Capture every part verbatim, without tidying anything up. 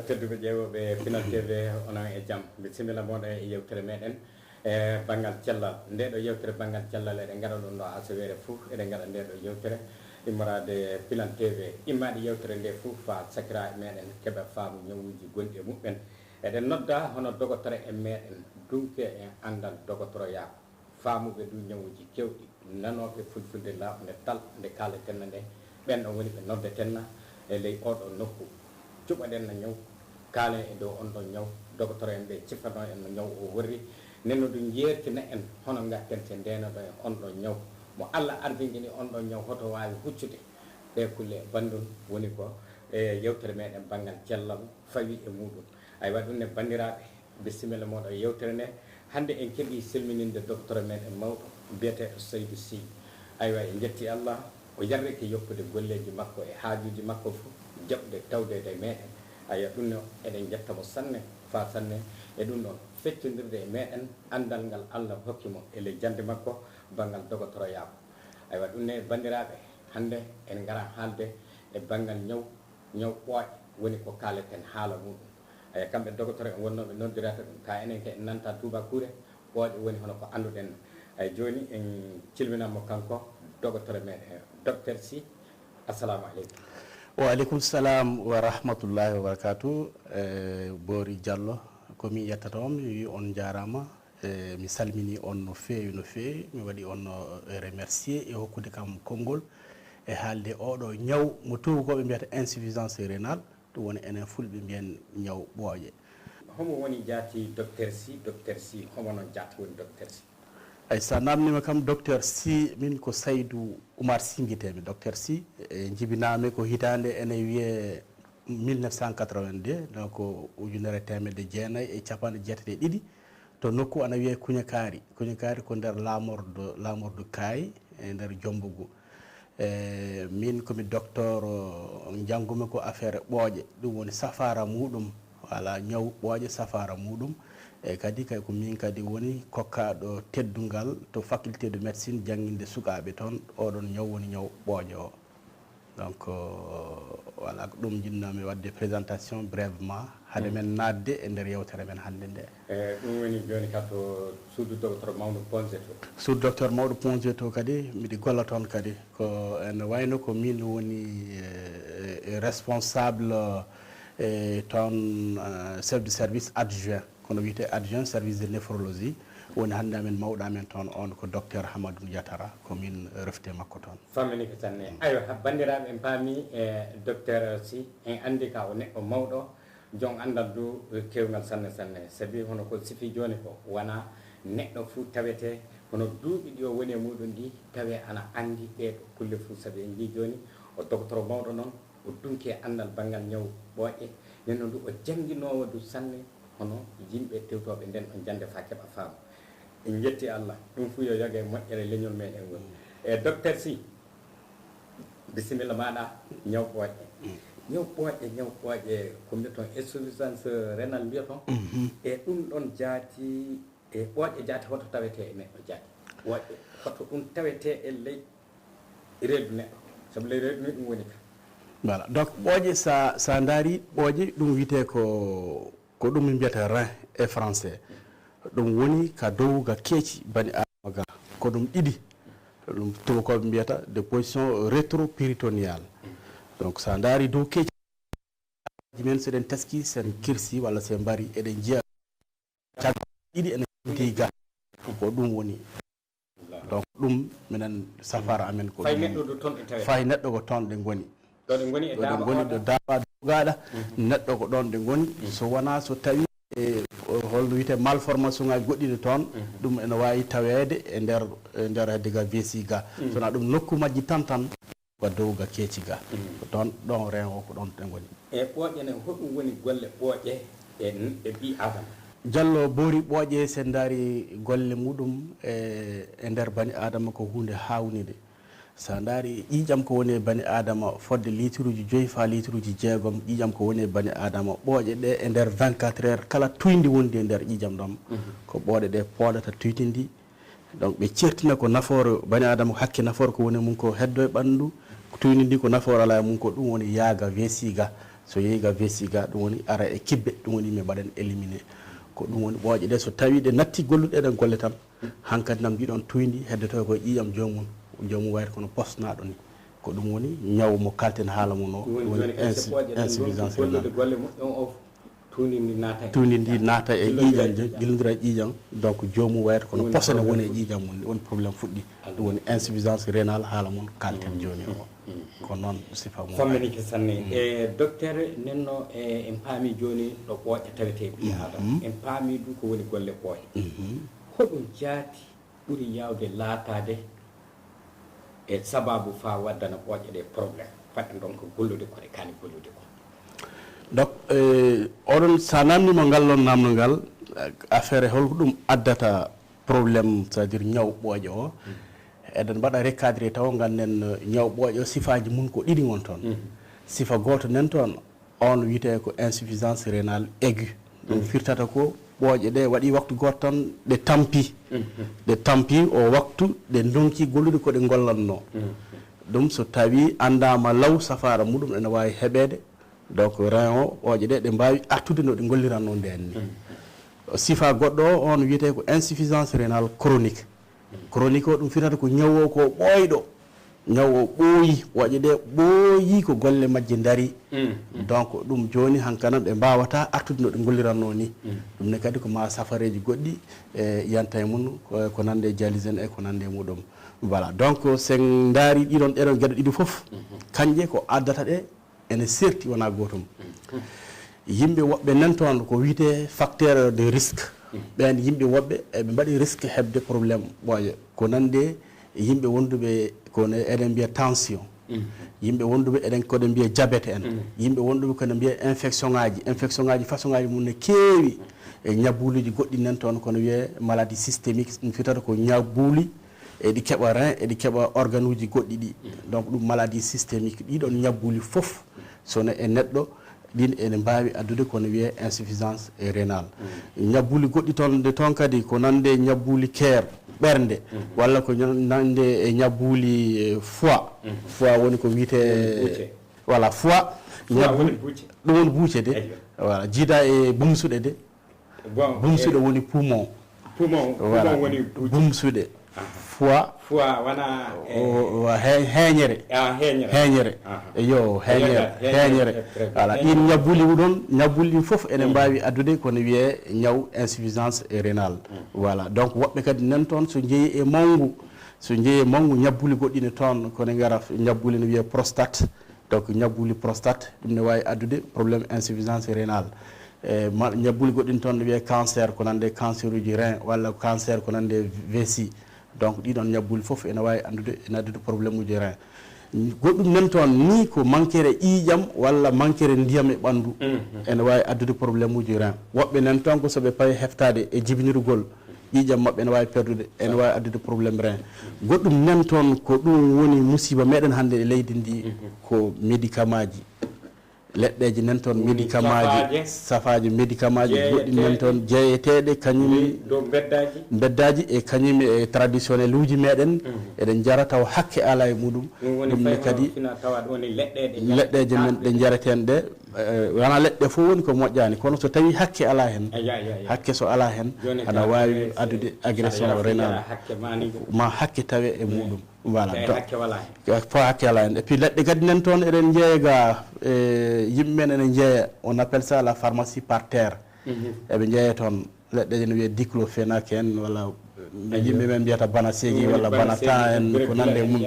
Tedduɓe ƴeewooɓe Pinal T V, onon e jam. Bisimilla mooɗon e yewtere meɗen e banngal cellal. Nde ɗo yewtere banngal cellal eɗen ngaɗa ɗum ɗo asaweere fuu, eɗen ngaɗa nde ɗo yewtere immoraade Pinal T V. Immaade yewtere nde fuu faa sakiraaɓe meɗen keɓa faamu ñawuuji gonɗi e muɓɓen. Eɗen nodda hono dogotoro en meɗen, dunke en anndal dogotoroyaaku. Faamuɓe du ñawuuji keewɗi, nanooɓe fulfulde laaɓnde tal nde kaaletenna nde, ɓen ɗon woni ɓe noddetenna e ley oo ɗoo nokku. Cuɓaɗenna ñaw, kaalen e dow on ɗon ñaw, dogotoro en ɓe cifanoo en no ñaw oo worri, nden no du njeertina en hono ngatten te ndeenoɗon en on ɗon ñaw. Mo Alla arjingini on ɗon ñaw, hoto waawi huccude ɗee kulle e banndum, woni ko e yewtere meɗen banngal cellal fawi e muuɗum. Aywa, ɗum ne, banndiraaɓe, bisimilla mooɗon e yewtere nde. Hannde en keɓii selmininde docteur meɗen mawɗo biyeteeɗo Saydu Sy. Aywa, en njetti Allah, o yarrike yoppude golleeji makko e haajuuji makko fof, jaɓde tawdeede e meɗen. Aywa, ɗum ne, eɗen njetta mo sanne, faa sanne, e ɗum ɗon feccondirde e meɗen anndal ngal Allah hokki mo e ley jannde makko, banngal dogotoroyaaku. Aywa, ɗum ne, banndiraaɓe, hannde en ngaran haalde e banngal ñaw, ñaw ɓooƴe woni ko kaaleten haala muuɗum. Eyi, kamɓe dogotoro en wonnooɓe noddirata ɗum, ka enen ke en nanta tuubakuure, ɓooƴe woni hono ko annduɗen. Eyi, jooni en cilminanmo kanko dogotoro meɗen, docteur Sy. Assalamu aleykum. Wa aleykum salam wa rahmatullahi wa barakatuh. Eh, Boori Diallo, ko min yettata on, mi wi on njaaraama. Eh, mi salmini on no feewi, no feewi. Mi waɗi on, eh, remercier e hokkude kam konngol e haalde oɗo ñaw mo tuubakooɓe mbiyata insuffisance rénale. Ɗum woni enen fulɓe mbiyen ñaw ɓooƴe. Homo woni jaati docteur Sy? Docteur Sy, homo noon jaati woni docteur Sy? Ay, so a naamniima kam docteur Sy, min ko Saydou Oumar Sy mbiyetee-mi. Docteur Sy, e, njibinaa-mi ko hitaande ene wiyee mille neuf cent quatre-vingt-deux, donc ujunere teemedde jeenayi e capanɗe jeetati e ɗiɗi, to nokku ana wiyee Kuñakaari. Kuñakaari ko nder laamordu, laamordu Kaay, e nder Jommbugu. E, min ko mi docteur, o, njanngumi ko affaire ɓooƴe, ɗum woni safaara muuɗum, wala ñaw ɓooƴe safaara muuɗum. E kadi kay ko min kadi woni kokkaaɗo teddungal to faculté de médecine, jannginde sukaaɓe toon, oɗon ñaw woni ñaw ɓooƴe o. Donc, euh, voilà, ko ɗum njiɗnoomi waɗde présentation brièvement, hade Mm. men naatde e nder yewtere men hannde nde. E, ɗum woni jooni ka to suudu docteur mawɗo Ponge to. Suudu docteur mawɗo Ponge to kadi, miɗi golla toon kadi. Ko ene wayno ko min woni, e, e, responsable, e, toon, e, chef de service adjoint, kono wiyetee adjoint service de néphrologie. Woni hannde amen mawɗo amen toon on ko docteur Hamadou Diatara, ko min refte makko toon. Fammini ko sanne. Aywa, ha, banndiraaɓe, en paami, e, docteur Sy, en anndi ka o neɗɗo mawɗo, joom anndal du, e, keewngal sanne sanne. Sabi hono ko sifi jooni ko, wonaa neɗɗo fuu tawetee, kono duuɓi ɗi o woni e muuɗum ɗi, tawee ana anndi ɗee ɗoo kulle fuu. Sabi en njii jooni, o dogotoro mawɗo noon, o dunki e anndal banngal ñaw ɓooƴe, nden noon du o jannginoowo du sanne, hono yimɓe tewtooɓe nden ɗon jannde faa keɓa faamu. En njetti Allah, ɗum fuu yo yoge moƴƴere leñol meɗen ngol. E, docteur Sy, bisimilla maaɗa, ñaw ɓooƴe. Mm. Ñaw ɓooƴe, ñaw ɓooƴe, ko mbiyaton insuffisance rénale mbiyaton. Mhm. E ɗum ɗon jaati, e ɓooƴe jaati hoto tawetee e neɗɗo jaati. Ɓooƴe hoto ɗum tawetee e ley reedu neɗɗo. Sabu ley reedu ni ɗum woni ka. Voilà. Donc, ɓooƴe, sa, sa ndaari ɓooƴe, ɗum wiyetee ko, ko ɗum min mbiyata rein e français. Ɗum woni ka dow ga keeci bani Aadama ga. Ko ɗum ɗiɗi. Ɗum tuubakooɓe mbiyata de position rétropéritonéale. Donc, sa ndaari dow keeci men, so eɗen taski, sen kirsi walla sen mbari, eɗen njiya caggal ɗiɗi ene jogii ga. Ko ɗum woni. Donc, ɗum minen safara amen ko fay ɗum. Neɗɗo ɗo toon ɗe tawee. Fay neɗɗo ko toon ɗe ngoni. Ɗo ɗe ngoni e Ɗo ɗe daaba ngoni oɗa? Ɗo daaba dogaɗa, mhm, neɗɗo ko ɗoon ɗe ngoni. Mhm. So wonaa so tawi, e, holno wiyetee, malformation ngaji goɗɗi ne toon, mhm, ɗum ene waawi taweede e nder, e nder hedde ga vessie ga. Mhm. So wonaa ɗum nokku majji tan tan, ko dow ga keeci ga. Mhm. Ko toon, ɗon rein o ko ɗoon ɗe ngoni. E ɓooƴe ne, hoɗum woni golle ɓooƴe e, e ɓii Aadama? Jallo, boori ɓooƴe, so en ndaari golle muɗum e, e nder bani Aadama ko huunde haawnide. So a ndaari ƴiiƴam ko woni e bani Aadama fodde liituruuji joyi faa liituruuji jeegom, ƴiiƴam ko woni e bani Aadama, ɓooƴe ɗe e nder vingt-quatre heures, kala tuyndi wondi e nder ƴiiƴam ɗam, mhm, ko ɓooƴe ɗe poodata tuyndi ndi. Donc, ɓe ceertina ko nafoore bani Aadama, ko hakke nafoore ko woni e mum ko heddo e ɓanndu, ko tuyndi ndi ko nafoore alaa e mum, ko ɗum woni yaaga vessie ga. So yehi ga V C ga, ɗum woni ara e kibbe, ɗum woni mi mbaɗen éliminé. Ko ɗum woni ɓooƴe ɗe, so tawi ɗe natti gollude ɗen golle tan, hankadi nam ɗiɗon tuyndi heddoto ko e ƴiiƴam joomum. Joomum wayata kono posnaɗo ni. Ko ɗum woni ñaw mo kalten haala mum o, ɗum woni insuffisance rénale. Tuundi ndi naata e ƴiiƴam, jillondira e ƴiiƴam. Donc joomum wayata kono posone woni e ƴiiƴam mum, woni problème fuɗɗi. Ɗum woni insuffisance rénale haala mum kalten jooni o. Ko noon sifa mum. Famminike sanne. E docteur, nenno e en paami jooni ɗo ɓooƴe tawetee ɓii aadama. En paami ɗum ko woni golle ɓooƴe. Hoɗum jaati ɓuri yaawde laataade e sababu faa waddana ɓooƴe ɗe problème? Faɗɗen ɗon ko gollude ko ɗe kaani gollude ko. Donc, eh, oɗon, sa namnima ngal ɗon namno ngal, eh, affaire hol ko ɗum addata problème, c'est-à-dire ñaw ɓooƴe o, eɗen mbaɗa recadré taw ngannden, eh, ñaw ɓooƴe o sifaaji mum ko ɗiɗi ngon toon. Sifa gooto nen toon, on wiyetee ko insuffisance rénale aiguë. Ɗum firtata ko ɓooƴe ɗe waɗi waktu gooto tan ɗe tampi. Ɗe tampi o waktu, ɗe ndonki gollude ko ɗe ngollanno. Ɗum so tawi anndaama law safaara muɗum ene waawi heɓeede. Donc rein o, ɓooƴe ɗe, ɗe mbaawi artude no ɗe ngolliranno ndeen ni. Sifa goɗɗo o, on wiyetee ko insuffisance rénale chronique. Chronique o, ɗum firtata ko ñaw o ko ɓooyɗo. Ñaw o ɓooyi, ɓooƴe ɗe ɓooyi ko golle majje ndaari. Donc ɗum jooni hankana ɓe mbaawata artude no ɗe ngolliranno ni. Ɗum ne kadi ko ma safareeji goɗɗi e yanta e mum ko, ko nande e dialyse en e ko nande e muɗum. Voilà, donc sen ndaari ɗiɗon, ɗeɗon geɗe ɗiɗi fof, kañƴe ko addata ɗe ene serti, wona gootum. Yimɓe woɓɓe nan toon ko wiyetee facteur de risque. Ɓeen yimɓe woɓɓe eɓe mbaɗi risque heɓde problème ɓooƴe. Ko nande e yimɓe wonduɓe ko ne eɗen mbiya tension. Yimɓe wonduɓe eɗen ko ɗen mbiya diabète en. Yimɓe wonduɓe ko ne mbiya infection ngaji. Infection ngaji façon ngaji mum ne keewi. E ñabbuuliji goɗɗi nan toon kono wiyee maladie systémique, ɗum fitata ko ñabbuuli eɗi keɓa rein, eɗi keɓa organe uji goɗɗi ɗi. Donc ɗum maladie systémique, ɗiɗon ñabbuuli fof so ne e neɗɗo, ɗin ene mbaawi addude kono wiyee insuffisance rénale. Ñabbuuli goɗɗi toon, nde toon kadi ko nande ñabbuuli keer, ɓernde, walla ko ñan-, nande e ñabbuuli, eh, foie. Foie woni ko wiyetee, voilà, foie. Ñabbuuli, ɗum woni buuce de. Voilà, jiida e bumsuɗe de. Bumsuɗe woni poumon. Poumon, voilà. Poumon woni buuce. Bumsuɗe. Foie. Foie wona, eh, o, o, he-, heeñere. Ah, heeñere. Heeñere. Aha. Eyo, heeñere. Heeñere. Heeñere. Très bien. Voilà. Heeñere. Ɗin ñabbuuli ɗon, ñabbuuli ɗin fof ene mbaawi addude kono wiyee ñaw insuffisance rénale. Voilà. Donc woɓɓe kadi nan toon so njehi e mawngu, so njehi e mawngu ñabbuuli goɗɗi ne toon, kono ngara ñabbuuli ne wiyee prostate. Donc ñabbuuli prostate, ɗum ne waawi addude problème insuffisance rénale. E ma-, ñabbuuli goɗɗi toon ne wiyee cancer, ko nande cancer uji rein, walla cancer ko nande vessie. Donc ɗiɗon ñabbuuli fof ene waawi anndude, ene addude problème uji rein. Goɗɗum nan toon ni ko mankere ƴiiƴam walla mankere ndiyam e ɓanndu. Ene waawi addude problème uji rein. Woɓɓe nan toon ko so ɓe pawi heftaade e jibinirgol, ƴiiƴam maɓɓe ene waawi perdude, ene waawi addude problème rein. Goɗɗum nan toon ko ɗum woni musiba meɗen hannde e leydi ndi, ko médicament ji. Leɗɗeeji nan toon, médicament ji, safaaji médicament ji goɗɗi nan toon, jeeyeteeɗe kañum, dow mbeddaaji. Mbeddaaji e kañum e traditionnel uji meɗen, eɗen njara taw hakke alaa e muɗum. Ɗum ne kadi leɗɗeeji men ɗe njareteeɗe ɗe, eh, wona leɗɗe fof woni ko moƴƴaani, kono so tawi hakke alaa heen, hakke so alaa heen, ana waawi addude agression rénale, ma hakke tawe e muɗum. Voilà. Tawi hakke alaa heen. Ko hakke alaa heen. Et puis leɗɗe kadi nan toon eɗen njeeya ga, eh, yimɓe men ene njeeya, on appelle ça la pharmacie par terre. Eɓe njeeya toon leɗɗe ene wiyee diclofenac en, walla yimɓe men mbiyata banasegi, walla banatan en, ko nande e mum.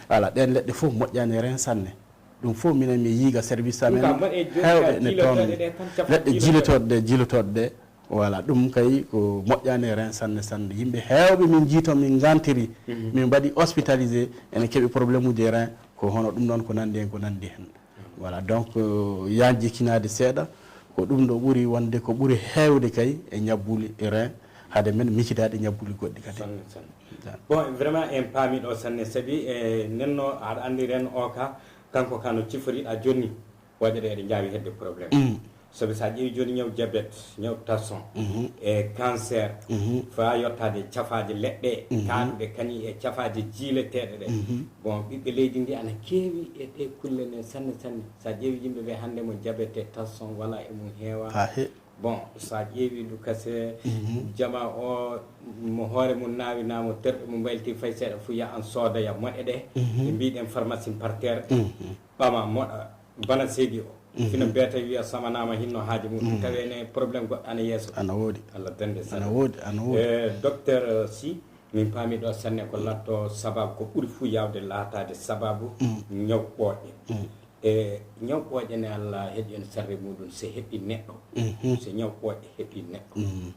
Voilà, ɗeen leɗɗe fof moƴƴaani e rein sanne. Ɗum fof minen mi yii ga service amen heewɓe ne toon. Leɗɗe jiilotooɗe ɗe, jiilotooɗe ɗe. Voilà, ɗum kay ko moƴƴaani e rein sanne sanne. Yimɓe heewɓe min njii toon, min ngantiri, min mbaɗi hospitalisé, ene keɓi problème uji e rein, ko hono ɗum ɗoon ko nanndi heen, ko nanndi heen. Voilà, donc, euh, yaan jikkinaade seeɗa, ko ɗum ɗo ɓuri wonde ko ɓuri heewde kay e ñabbuuli rein, hade men micidaade ñabbuuli goɗɗi kadi. Sanne, sanne. Bon, vraiment en paami ɗo sanne, sabi e nenno aɗa anndi rein o ka, kanko ka no ciforiɗa jonni, waɗde ɗe eɗe njaawi hedde problème. Mm. Sabi so a ƴeewi jooni ñaw jabet, ñaw tason, e cancer, faa yottaade e cafaaje leɗɗe kaaɗuɗe kañum e cafaaje jiileteeɗe ɗe. Bon, ɓiɓɓe leydi ndi ana keewi e ɗe kulle ɗen sanne sanne. So a ƴeewi yimɓe ɓe hannde mo jabet e tason wala e mum heewa. Bon, so a ƴeewi Lukase, jama o mo hoore mum naawinaama, terɗe mum mbayliti fay seeɗa fuu, ya an soodoya moɗe ɗe. Ɓe mbiɗen pharmacie par terre, ɓama moɗa. Bana seegi o. Fina beeta wiya samanaama hinno haaji mum, tawi ene problème goɗɗo ana yeeso. Ana woodi. Allah dande. Ana woodi, ana woodi. E docteur Sy, min paami ɗo sanne ko latto sababu, ko ɓuri fuu yaawde laataade sababu ñaw ɓooƴe. E ñaw ɓooƴe ne, Allah heƴi en sarre muɗum, se heɓi neɗɗo, se ñaw ɓooƴe heɓi neɗɗo,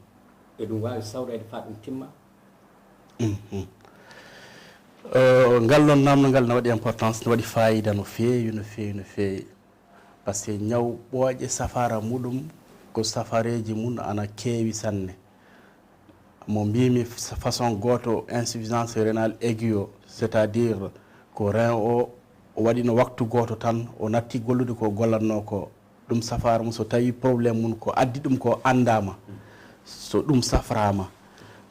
eɗum waawi sawreede faa ɗum timma. Ngal noon namdal ngal no waɗi importance, no waɗi fayida no feewi, no feewi, no feewi. Parce que ñaw ɓooƴe safaara muɗum ko safareeji mum ana keewi sanne. Mo mbimi façon gooto insuffisance rénale aiguë o, c'est-à-dire ko rein o waɗino waktu gooto tan o natti gollude ko gollatnoo ko. Ɗum safaara mum so tawi problème mum ko addi ɗum ko anndaama, so ɗum safraama,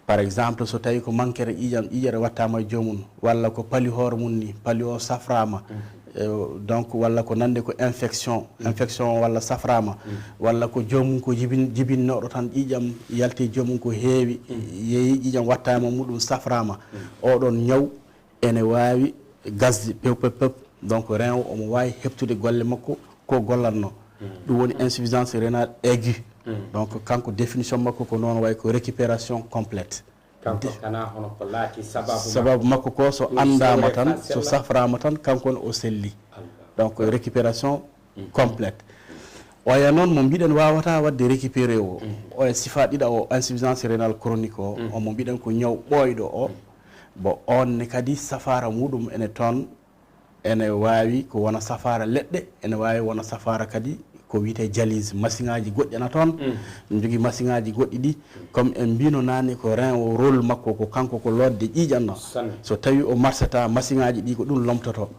par exemple so tawi ko mankere ƴiiƴam, ƴiiƴere wattaama e joomum, walla ko pali hoore mum ni, pali o safraama, donc walla ko nande ko infection, infection o walla safraama, walla ko joomum ko jibin jibinnooɗo tan ƴiiƴam yalti e joomum ko heewi, yeeyi ƴiiƴam wattaama muɗum safraama, oɗon ñaw ene waawi gasde pew pew pew. Donc rein o omo waawi heɓtude golle makko ko gollatno. Ɗum woni insuffisance rénale aiguë. Donc kanko définition makko ko noon wayi ko récupération complète. Kanko kana hono ko laati sababu sababu makko ko so anndaama tan, so safraama tan, kanko ne o selli. Donc récupération complète. Oya noon mo mbiɗen waawata waɗde récupéré o, oya sifa ɗiɗa o insuffisance rénale chronique o, omo mbiɗen ko ñaw ɓooyɗo o. Bon, oon ne kadi safaara muɗum ene toon, ene waawi ko wona safaara leɗɗe, ene waawi wona safaara kadi ko wiyetee dialyse, masiŋaaji goɗɗi ana toon. Ene jogii masiŋaaji goɗɗi ɗi, comme en mbino naane ko rein o rôle makko ko kanko ko lootde ƴiiƴan ɗan. So tawi o marsata, masiŋaaji ɗi ko ɗum lomtoto,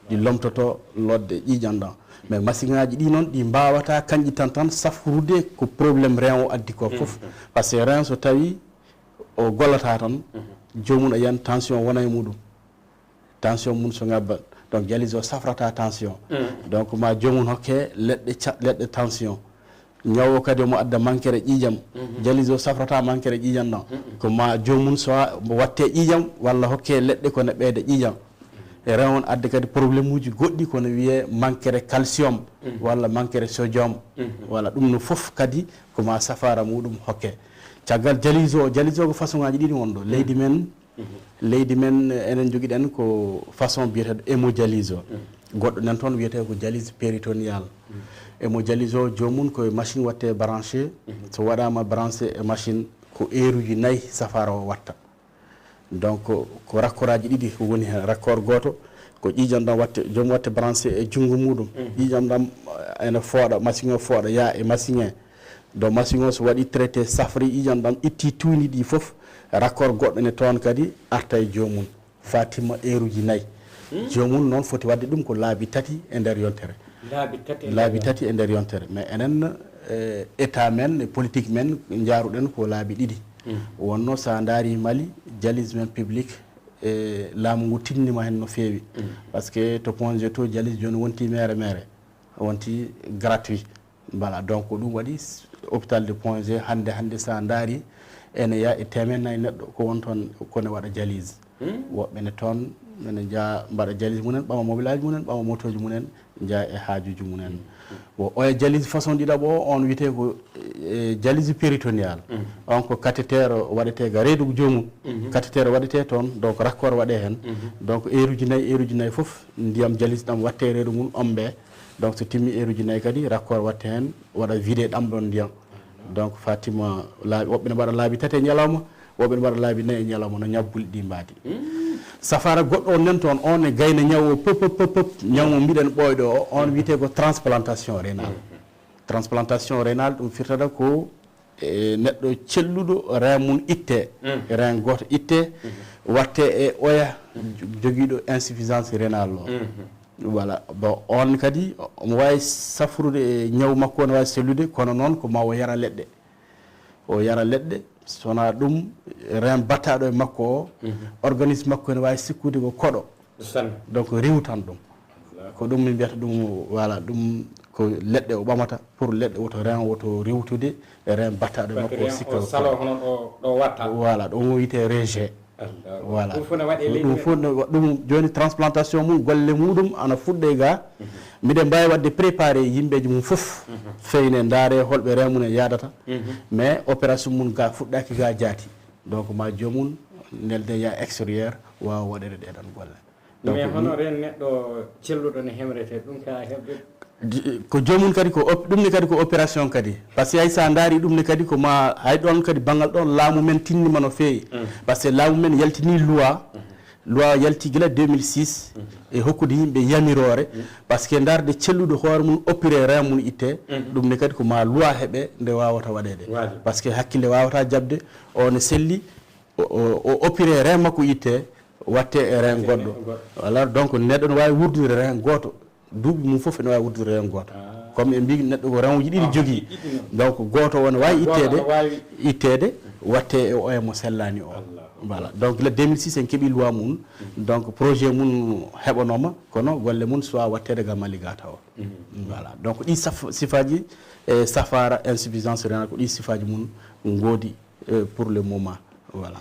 ɗi lomtoto lootde ƴiiƴan ɗan. Mais masiŋaaji ɗi noon ɗi mbaawata kañƴi tan tan safrude ko problème rein o addi ko fof. Parce que rein so tawi o gollata tan, joomum a yiyan tension wona e muɗum. Tension mum so ngabban, donc dialyse o safrata tension. Donc ma joomum hokke leɗɗe ca- leɗɗe tension. Ñaw o kadi omo adda mankere ƴiiƴam. Dialyse o safrata mankere ƴiiƴam ɗan. Ko ma joomum so watte ƴiiƴam walla hokke leɗɗe ko ne ɓeyda ƴiiƴam. E rein on adda kadi problème uji goɗɗi kono wiyee mankere calcium walla mankere sodium. Walla ɗum no fof kadi ko ma safaara muɗum hokke. Caggal dialyse o, dialyse o ko façon ngaji ɗiɗi won ɗo. Leydi men, leydi men enen jogiɗen ko façon biyeteeɗo hémodialyse o. Goɗɗo nan toon wiyetee ko dialyse péritonéale. Hémodialyse o joomum ko e machine watte branché. So waɗaama branché e machine ko heure uji nayi safaara o watta. Donc ko raccord aji ɗiɗi ko woni heen. Raccord gooto ko ƴiiƴam ɗam watte, joom watte branché e junngo muɗum. Ƴiiƴam ɗam ene fooɗa, machine o fooɗa, yaa e machine he. Donc machine o so waɗi traité, safri ƴiiƴam ɗam, itti tuundi ɗi fof, raccord goɗɗo ne toon kadi arta e joomum. Faa timma heure uji nayi. Joomum noon foti waɗde ɗum ko laabi tati e nder yontere. Laabi tati e Laabi tati e nder yontere. Mais enen, eh, état men, e politique men, njaaruɗen ko laabi ɗiɗi. Wonno so a ndaari Mali, dialyse men public, e laamu ngu tinnima hen no feewi. Parce que to Point G to dialyse jooni wonti mere mere, wonti gratuit. Voilà, donc ko ɗum waɗi s- hôpital de Point G hannde, hannde so a ndaari ene yaa e teemeɗɗe nayi neɗɗo ko won toon ko ne waɗa dialyse. Woɓɓe ne toon ene njaa mbaɗa dialyse mumen, ɓama mobilaaji mumen, ɓama motooji mumen, njaa e haajuuji mumen. Bon, oya dialyse façon ɗiɗaɓo o, on wiyetee ko, eh, dialyse péritonéale. On ko cathéter waɗetee ga reedu joomum. Cathéter waɗetee toon, donc raccord waɗee heen. Donc heure uji nayi, heure uji nayi fof ndiyam dialyse ɗam watte reedu mum ombe. Donc so timmi heure uji nayi kadi raccord watte heen, waɗa vidé ɗam ɗon ndiyam. Donc faa timma laabi, woɓɓe ne mbaɗa laabi tati e ñalawma, woɓɓe ne mbaɗa laabi nayi e ñalawma, no ñabbuli ɗi mbaadi. Safaara goɗɗo on nen toon, on ne gayna ñaw o pop pop pop pop, ñaw mo mbiɗen ɓooyɗo o, on wiyetee ko transplantation rénale. Transplantation rénale ɗum firtata ko, e, neɗɗo celluɗo rein mum itte, rein gooto itte, watte e oya jogiiɗo insuffisance rénale o. Voilà. Bon, on kadi omo waawi safrude e ñaw makko, o ne waawi sellude, kono noon ko ma o yara leɗɗe. O yara leɗɗe, so wonaa ɗum, rein battaaɗo e makko o, organisme makko ene waawi sikkude ko koɗo. Donc, riwtan ɗum. Ko ɗum min mbiyata ɗum, voilà, ɗum ko leɗɗe o ɓamata, pour leɗɗe woto rein, woto riwtude e rein battaaɗo e makko o, sikka ko koɗo. Voilà, ɗum wiyetee rejet. Voilà. Ɗum fof ne waɗee leydi meɗen. Ɗum fof ne wa-, ɗum jooni transplantation mum, golle muɗum ana fuɗɗee ga. Miɗen mbaawi waɗde préparé yimɓeeji mum fof. Feyne, ndaare holɓe rein mum en yaadata. Mais opération mum ga fuɗɗaaki ga jaati. Donc, ma joomum nelde ya extérieur waawa waɗede ɗeɗon golle. Donc, mais hono rein neɗɗo celluɗo ne hemrete, ɗum ka heɓde? Di-, ko joomum kadi ko op-, ɗum ne kadi ko opération kadi. Par ce que hay sa ndaari ɗum ne kadi ko ma, hay ɗon kadi banngal ɗon laamu men tinnima no feewi. Par ce que laamu men yaltini loi, loi yalti gila deux mille six, e hokkude yimɓe yamiroore. Par ce que ndaarde celluɗo hoore mum, opéré rein mum itte, ɗum ne kadi ko ma loi heɓe nde waawata waɗeede. Par ce que hakkille waawata jaɓde, o ne selli, o, o, o opéré rein makko itte, watte e rein goɗɗo. Voilà, donc neɗɗo ne waawi wurdude rein gooto. Duuɓi mum fof ene waawi wurdude rein gooto. Comme en mbii neɗɗo ko rein uji ɗiɗi jogii. Donc gooto o ne waawi itteede, itteede, watte e o e mo sellaani o. Voilà. Donc le deux mille six en keɓi loi mum. Donc projet mum heɓanooma, kono golle mum suwaa watteede ga Mali ga tawa. Voilà. Donc ɗi saf-, sifaaji e safaara insuffisance rénale ko ɗi sifaaji mum ngoodi, eh, pour le moment. Voilà.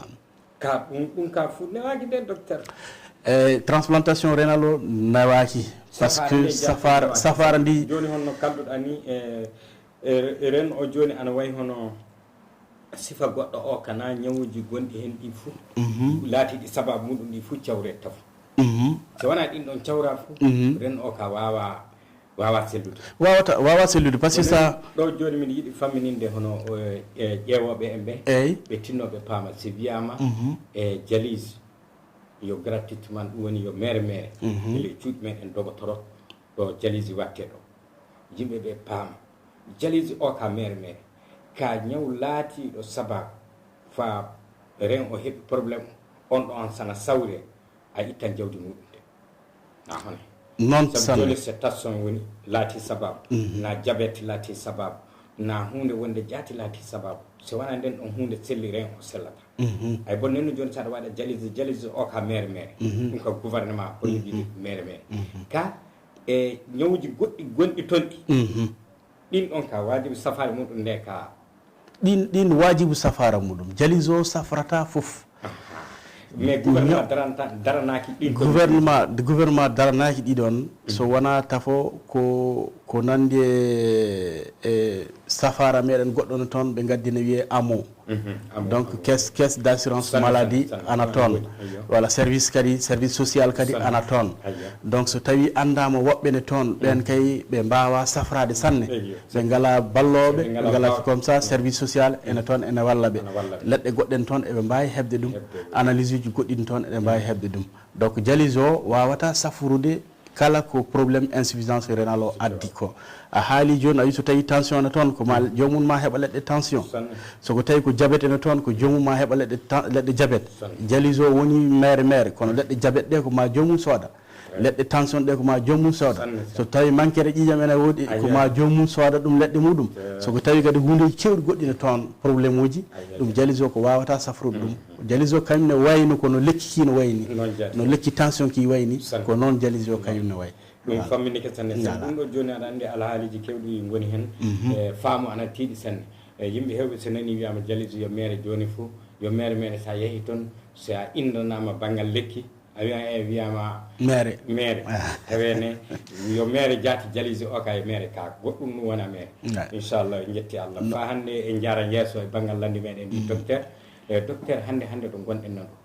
Ka ɗum, ɗum ka fuɗ newaaki de, docteur. E transplantation rénale o newaaki. Parce que safaara, safaara ndi. Jooni honno kalduɗa ni, e, e, e rein o jooni ana wayi hono sifa goɗɗo o kana ñawuji gonɗi hen ɗi fuu. Laatiɗi sababu muɗum ɗi fuu cawre tafu. So wonaa ɗin ɗon cawra fuu, rein o ka waawa waawa sellude. Waawata, waawa sellude, parce que sa ɗo jooni miɗo yiɗi fammininde hono, o, e, ƴeewooɓe en ɓe, ɓe tinnooɓe paama, si wiyaama, e, dialyse yo gratuitement, ɗum woni yo mere mere, ele cuuɗi meɗen dogotoro ɗo dialyse watte ɗo. Yimɓe ɓe paama, dialyse o ka mere mere, ka ñaw laatiiɗo sababu fa rein o heɓi problème, on ɗo on sana sawre, a ittan jawdi muɗum de. Na hone. Noon sabu sana. Jooni so tension woni laati sababu, na diabète laati sababu, na huunde wonde jaati laati sababu. So wonaa nden ɗon huunde selli rein o sellata. Ay bon nenno jooni saɗa waɗa dialyse, dialyse o ka mere mere. Ɗum ka gouvernement holliɗiɗi mere mere. Ka e ñawuji goɗɗi gonɗi toon ɗi. Ɗin ɗon ka waajibi safaari muɗum nde ka. Ɗin, ɗin waajibu safaara muɗum. Dialyse o safrata fof. Mais gouvernement daranta, daranaaki ɗin ko gouvernement, gouvernement daranaaki ɗi ɗon. So wonaa tafo ko, ko nandi e, e safaara meɗen goɗɗo no toon ɓe ngaddi ne wiyee amo. Donc caisse, caisse d'assurance maladie ana toon. Walla service kadi, service social kadi ana toon. Donc so tawi anndaama woɓɓe ne toon, ɓeen kay ɓe mbaawa safraade sanne. Ɓe ngalaa ballooɓe, ɓe ngalaa comme ça, service social ene toon, ene walla ɓe. Leɗɗe goɗɗe ne toon, eɓe mbaawi heɓde ɗum. Analyse uji goɗɗi ne toon, eɓe mbaawi heɓde ɗum. Donc dialyse o waawata safrude kala ko problème insuffisance rénale o addi ko. A haali jooni, a wi so tawi tension ne toon, ko ma joomum ma heɓa leɗɗe tension. So ko tawi ko diabète ne toon, ko joomum ma heɓa leɗɗe ten-, leɗɗe diabète. Dialyse o woni mere mere, kono leɗɗe diabète ɗe ko ma joomum sooda. Leɗɗe tension ɗe ko ma joomum sooda. So tawi mankere ƴiiƴam ene woodi, ko ma joomum sooda ɗum leɗɗe muɗum. So ko tawi kadi huundeeji keewɗi goɗɗi ne toon, problème uji, ɗum dialyse o ko waawata safrude ɗum. Dialyse o kañum ne wayno ko no lekki ki no wayni, no lekki tension ki wayni, ko noon dialyse o kañum ne wayi. Ɗum famminike sanne. Sabu ɗum ɗo jooni aɗa anndi alhaaliji keewɗi ngoni heen. E faamu ana tiiɗi sanne. E yimɓe heewɓe so nani wiyaama dialyse yo mere jooni fof, yo mere mere, so a yehii toon, so a innanaama banngal lekki, a wiya e wiyaama mere. Mere. Tawee ne yo mere jaati dialyse o ka e mere ka. Goɗɗum ɗum wona mere. Inchallah, en njetti Allah. Faa hannde en njaaran yeeso e banngal lanndi meɗen ndi, docteur. E docteur, hannde, hannde ɗo ngonɗen nan ɗo.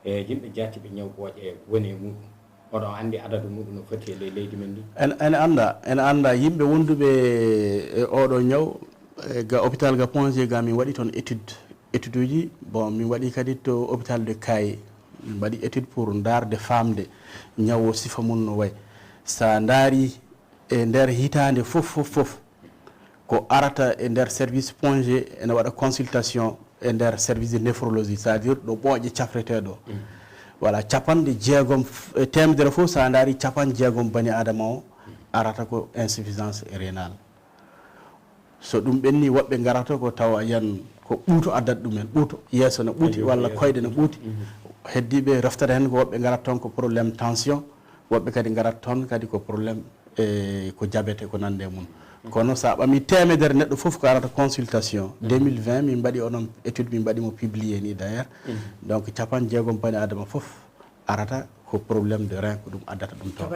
E yimɓe jaatiiɓe ñaw ɓooƴe woni e muɗum. Oɗon anndi adadu muɗum no foti e ley leydi men ndi? En, en annda, en annda yimɓe wonduɓe e oɗo ñaw, e ga hôpital ga Pointe-G ga min waɗi toon étude, étude uji. Bon, min waɗi kadi to hôpital de Kaye, min mbaɗi étude pour ndaarde, faamde ñaw o sifa mum no wayi. Sa ndaari e nder hitaande fof, fof, fof, ko arata e nder service Pointe-G ene waɗa consultation e nder service de néphrologie, c'est-à-dire ɗo ɓooƴe cafretee ɗo. Voilà, capanɗe jeegom, e teemedere fof, so a ndaari capanɗe jeegom bani aadama o arata ko insuffisance rénale. So ɗum ɓenni, woɓɓe ngarata ko tawa yan ko ɓuuto addata ɗumen, ɓuuto, yeeso no ɓuuti walla koyɗe no ɓuuti. Heddiiɓe reftata heen ko woɓɓe ngarata toon ko problème tension, woɓɓe kadi ngarata toon kadi ko problème e ko jabete ko nande e mum. Kono so a ɓami teemedere neɗɗo fof ko arata consultation, deux mille vingt min mbaɗi onon étude, min mbaɗi mo publié ni d'ailleurs. Donc capanɗe jeegom bani aadama fof arata ko problème de rein, ko ɗum addata ɗum toon.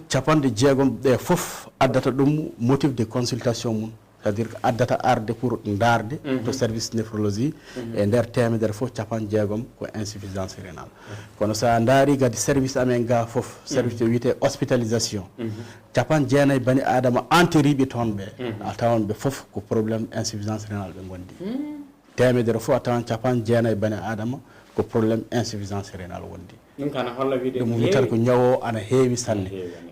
Capanɗe jeegom ɗe fof addata ɗum motif de consultation mum, c'est-à-dire que addata arde pour ndaarde to service néphrologie. E nder teemedere fof capanɗe jeegom ko insuffisance rénale. Kono so a ndaari kadi service amen ga fof, service o wiyetee hospitalisation, capanɗe jeenayi bani aadama enteriiɓe toon ɓe, a tawan ɓe fof ko problème insuffisance rénale ɓe ngondi. Teemedere fof a tawan capanɗe jeenayi bani aadama ko problème insuffisance rénale wondi. Ɗum kana holla wiide ɗum witata ko ñawo ana heewi sanne.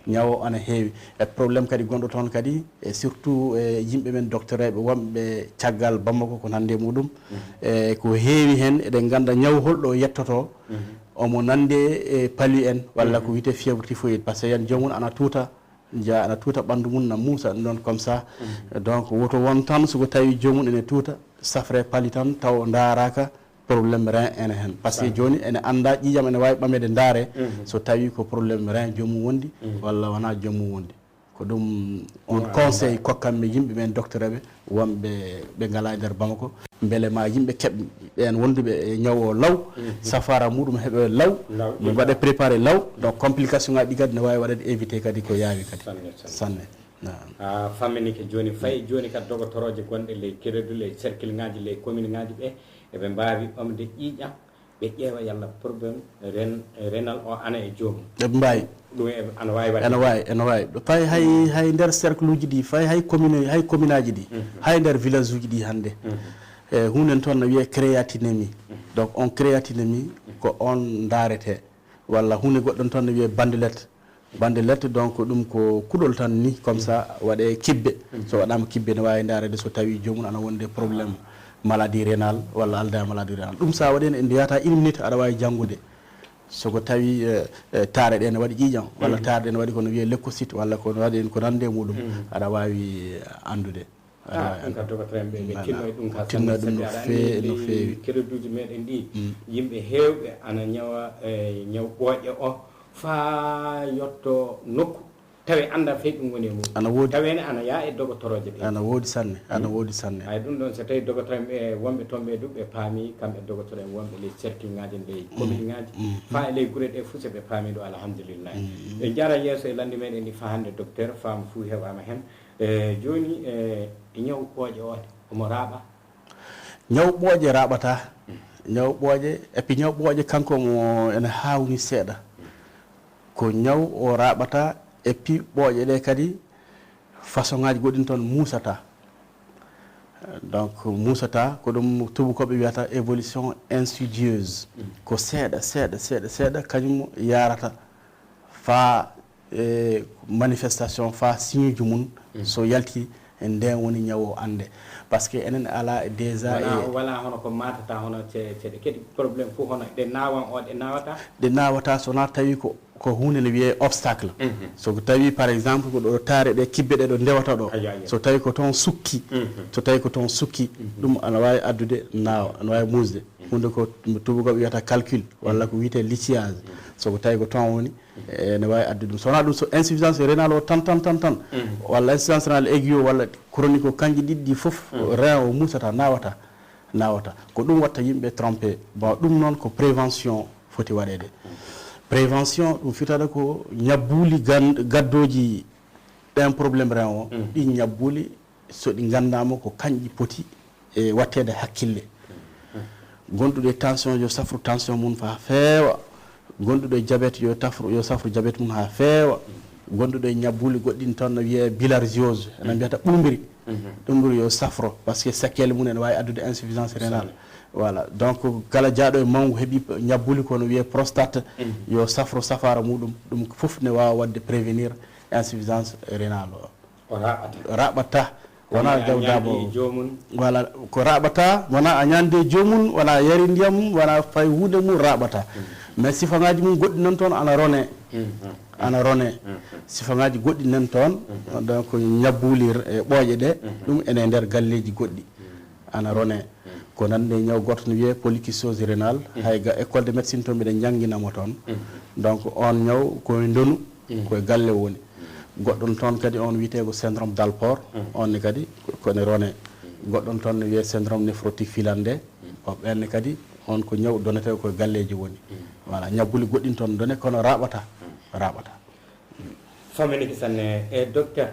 Ñawo ana heewi. E problème kadi gonɗo toon kadi, e surtout e yimɓe men doctoreɓe wonɓe caggal Bamako ko nande muɗum. E ko heewi heen eɗen ngannda ñaw holɗo yettoto, omo nande e palu en walla ko wiyetee fièvre typhoïde, par ce que yan joomum ana tuuta, nja ana tuuta ɓanndu mum na muusa ɗum ɗon comme ça. Donc woto won tan so ko tawi joomum ene tuuta safre palu tan taw ndaaraka problème rein ene heen, par ce que jooni ene annda ƴiiƴam ene waawi ɓameede ndaare so tawi ko problème rein joomum wondi walla wonaa joomum wondi. Ko ɗum on conseil kokkanmi yimɓe ɓen docteur ɓe wonɓe ɓe ngalaa e nder Bamako, mbele ma yimɓe keɓ ɓen wonduɓe e ñaw o law, safara muɗum heɓe law, ɓe mbaɗe préparé law. Donc complication ngaji ɗi kadi ne waawi waɗede évité kadi ko yaawi kadi. Sanne, sanne. Naam. A famminike jooni, fayi jooni ka dogotoroje gonɗe ley keredu, ley cercle ngaji, ley commune ngaji ɓe, eɓe mbaawi ɓamde ƴiiƴam, ɓe ƴeewa yalla problème ren-, renal o ana e joomum. Eɓe mbaawi. Ɗum e-, ana waawi waɗde. Ene waawi, ene waawi. Ɗo fayi hay, hay nder cercle uji ɗi, fayi hay commune, hay commune aji ɗi, hay nder village uji ɗi hannde. E, hunden toon no wiyee créatinémie. Donc on créatinémie ko on ndaarete. Walla huunde goɗɗon toon no wiyee bandelette. Bandelette, donc ɗum ko kuɗol tan ni, comme ça waɗe kibbe. So waɗaama kibbe ne waawi ndaareede so tawi joomum ana wonde problème maladie rénale walla aldaa maladie rénale. Ɗum so a waɗi heen, en mbiyataa une minute aɗa waawi janngude. So ko tawi, eh, eh, taare ɗe ne waɗi ƴiiƴam, walla taare ɗe ne waɗi ko no wiyee leucocyte, walla ko no waɗi ko nande e muɗum, aɗa waawi anndude. Ah, ɗum ka docteur en ɓe, ɓe tinno e ɗum ka tinno e ɗum no feewi, no feewi. Kereduuji meɗen ɗi, yimɓe heewɓe ana ñawa, eh, ñaw ɓooƴe o faa yotto nokku, tawi annda fey ɗum woni e muɗum. Ana woodi. Tawi ne ana yaa e dogotoroje ɗe. Ana woodi sanne, ana woodi sanne. Ay ɗum ɗon, so tawi docteur en ɓe wonɓe toon ɓe du, ɓe paami, kamɓe docteur en wonɓe ley cercle ngaji, ley commune ngaji, faa e ley gure ɗe fuu, so ɓe paami ɗo, alhamdulillahi. Ɓe njara yeeso e lanndi meɗen ɗi faa hannde docteur, faamu fuu heɓaama heen. E jooni, e, e ñaw ɓooƴe o, omo raaɓa? Ñaw ɓooƴe raaɓataa. Ñaw ɓooƴe, et puis ñaw ɓooƴe kanko mo ene haawni seeɗa. Ko ñaw o raaɓataa, et puis ɓooƴe ɗe kadi façon ŋaaji goɗɗin toon muusataa. Donc muusataa, ko ɗum tuubakooɓe wiyata évolution insidieuse. Ko seeɗa, seeɗa, seeɗa, seeɗa, kañum yaarata faa e manifestation faa signe ji mum, so yalti, e nden woni ñaw o annde. Parce que enen alaa déjà e wala, wala hono ko matata, hono ce-, ceɗe kadi problème fof, hono ɗe naawan o, ɗe naawata? Ɗe naawata so wonaa tawi ko, ko huunde no wiyee obstacle. So ko tawi, par exemple, ko ɗo taare ɗe kibbe ɗe ɗo ndewata ɗo. Ayo, ayo. So tawi ko toon sukki, so tawi ko toon sukki, ɗum ana waawi addude naawa, ana waawi muusde. Huunde ko tuubakooɓe wiyata calcul, walla ko wiyetee lithiage. So ko tawi ko toon woni, ene waawi addude ɗum. So wonaa ɗum, so insuffisance rénale o tan, tan, tan, tan, walla insuffisance rénale aiguë o, walla chronique o, kanji ɗiɗi ɗi fof, rein o muusata, naawata, naawata. Ko ɗum watta yimɓe trompé. Bon, ɗum noon ko prévention foti waɗeede. Prévention, ɗum fitata ko ñabbuuli gan-, gaddooji ɗen problème rein o, ɗin ñabbuuli, so ɗi nganndaama ko kanƴi poti e watteede hakkille. Gonduɗo e tension yo safru tension mum faa feewa. Gonduɗo e diabète yo tafru, yo safru diabète mum haa feewa. Gonduɗo e ñabbuuli goɗɗin toon no wiyee bilharziose, ena mbiyata ɓumbiri. Ɗum ɓuri yo safro, parce que séquelle mum ene waawi addude insuffisance rénale. Voilà. Donc kala jaaɗo e mawngu heɓi ñabbuuli ko no wiyee prostate, yo safro safaara muɗum. Ɗum fof ne waawa waɗde prévenir insuffisance rénale o. O raɓata. Raɓata. Wona a jawdama ñaandi o. Joomum. Voilà, ko raɓata, wona a ñaandi e joomum, wona a yari ndiyam, wona fay huunde mum raɓata. Mais sifaaji mum goɗɗi noon toon ana rone. Ana rone. Sifaaji goɗɗi nan toon, donc ñabbuuli e ɓooƴe ɗe, ɗum ene nder galleeji goɗɗi. Ana rone. Ko nande ñaw goɗɗo no wiyee polykystiose rénale, hay ga école de médecine toon mbiɗa njannginamo toon. Donc on ñaw ko e ndonu, ko e galle woni. Goɗɗon toon kadi on wiyetee ko syndrome d'Alport, on ne kadi ko ene rone. Goɗɗon toon ne wiyee syndrome néphrotique filandé, o ɓenne kadi on ko ñaw donetee ko e galleeji woni. Voilà, ñabbuuli goɗɗin toon done kono raɓata, raɓata. Faminike sanne. E docteur,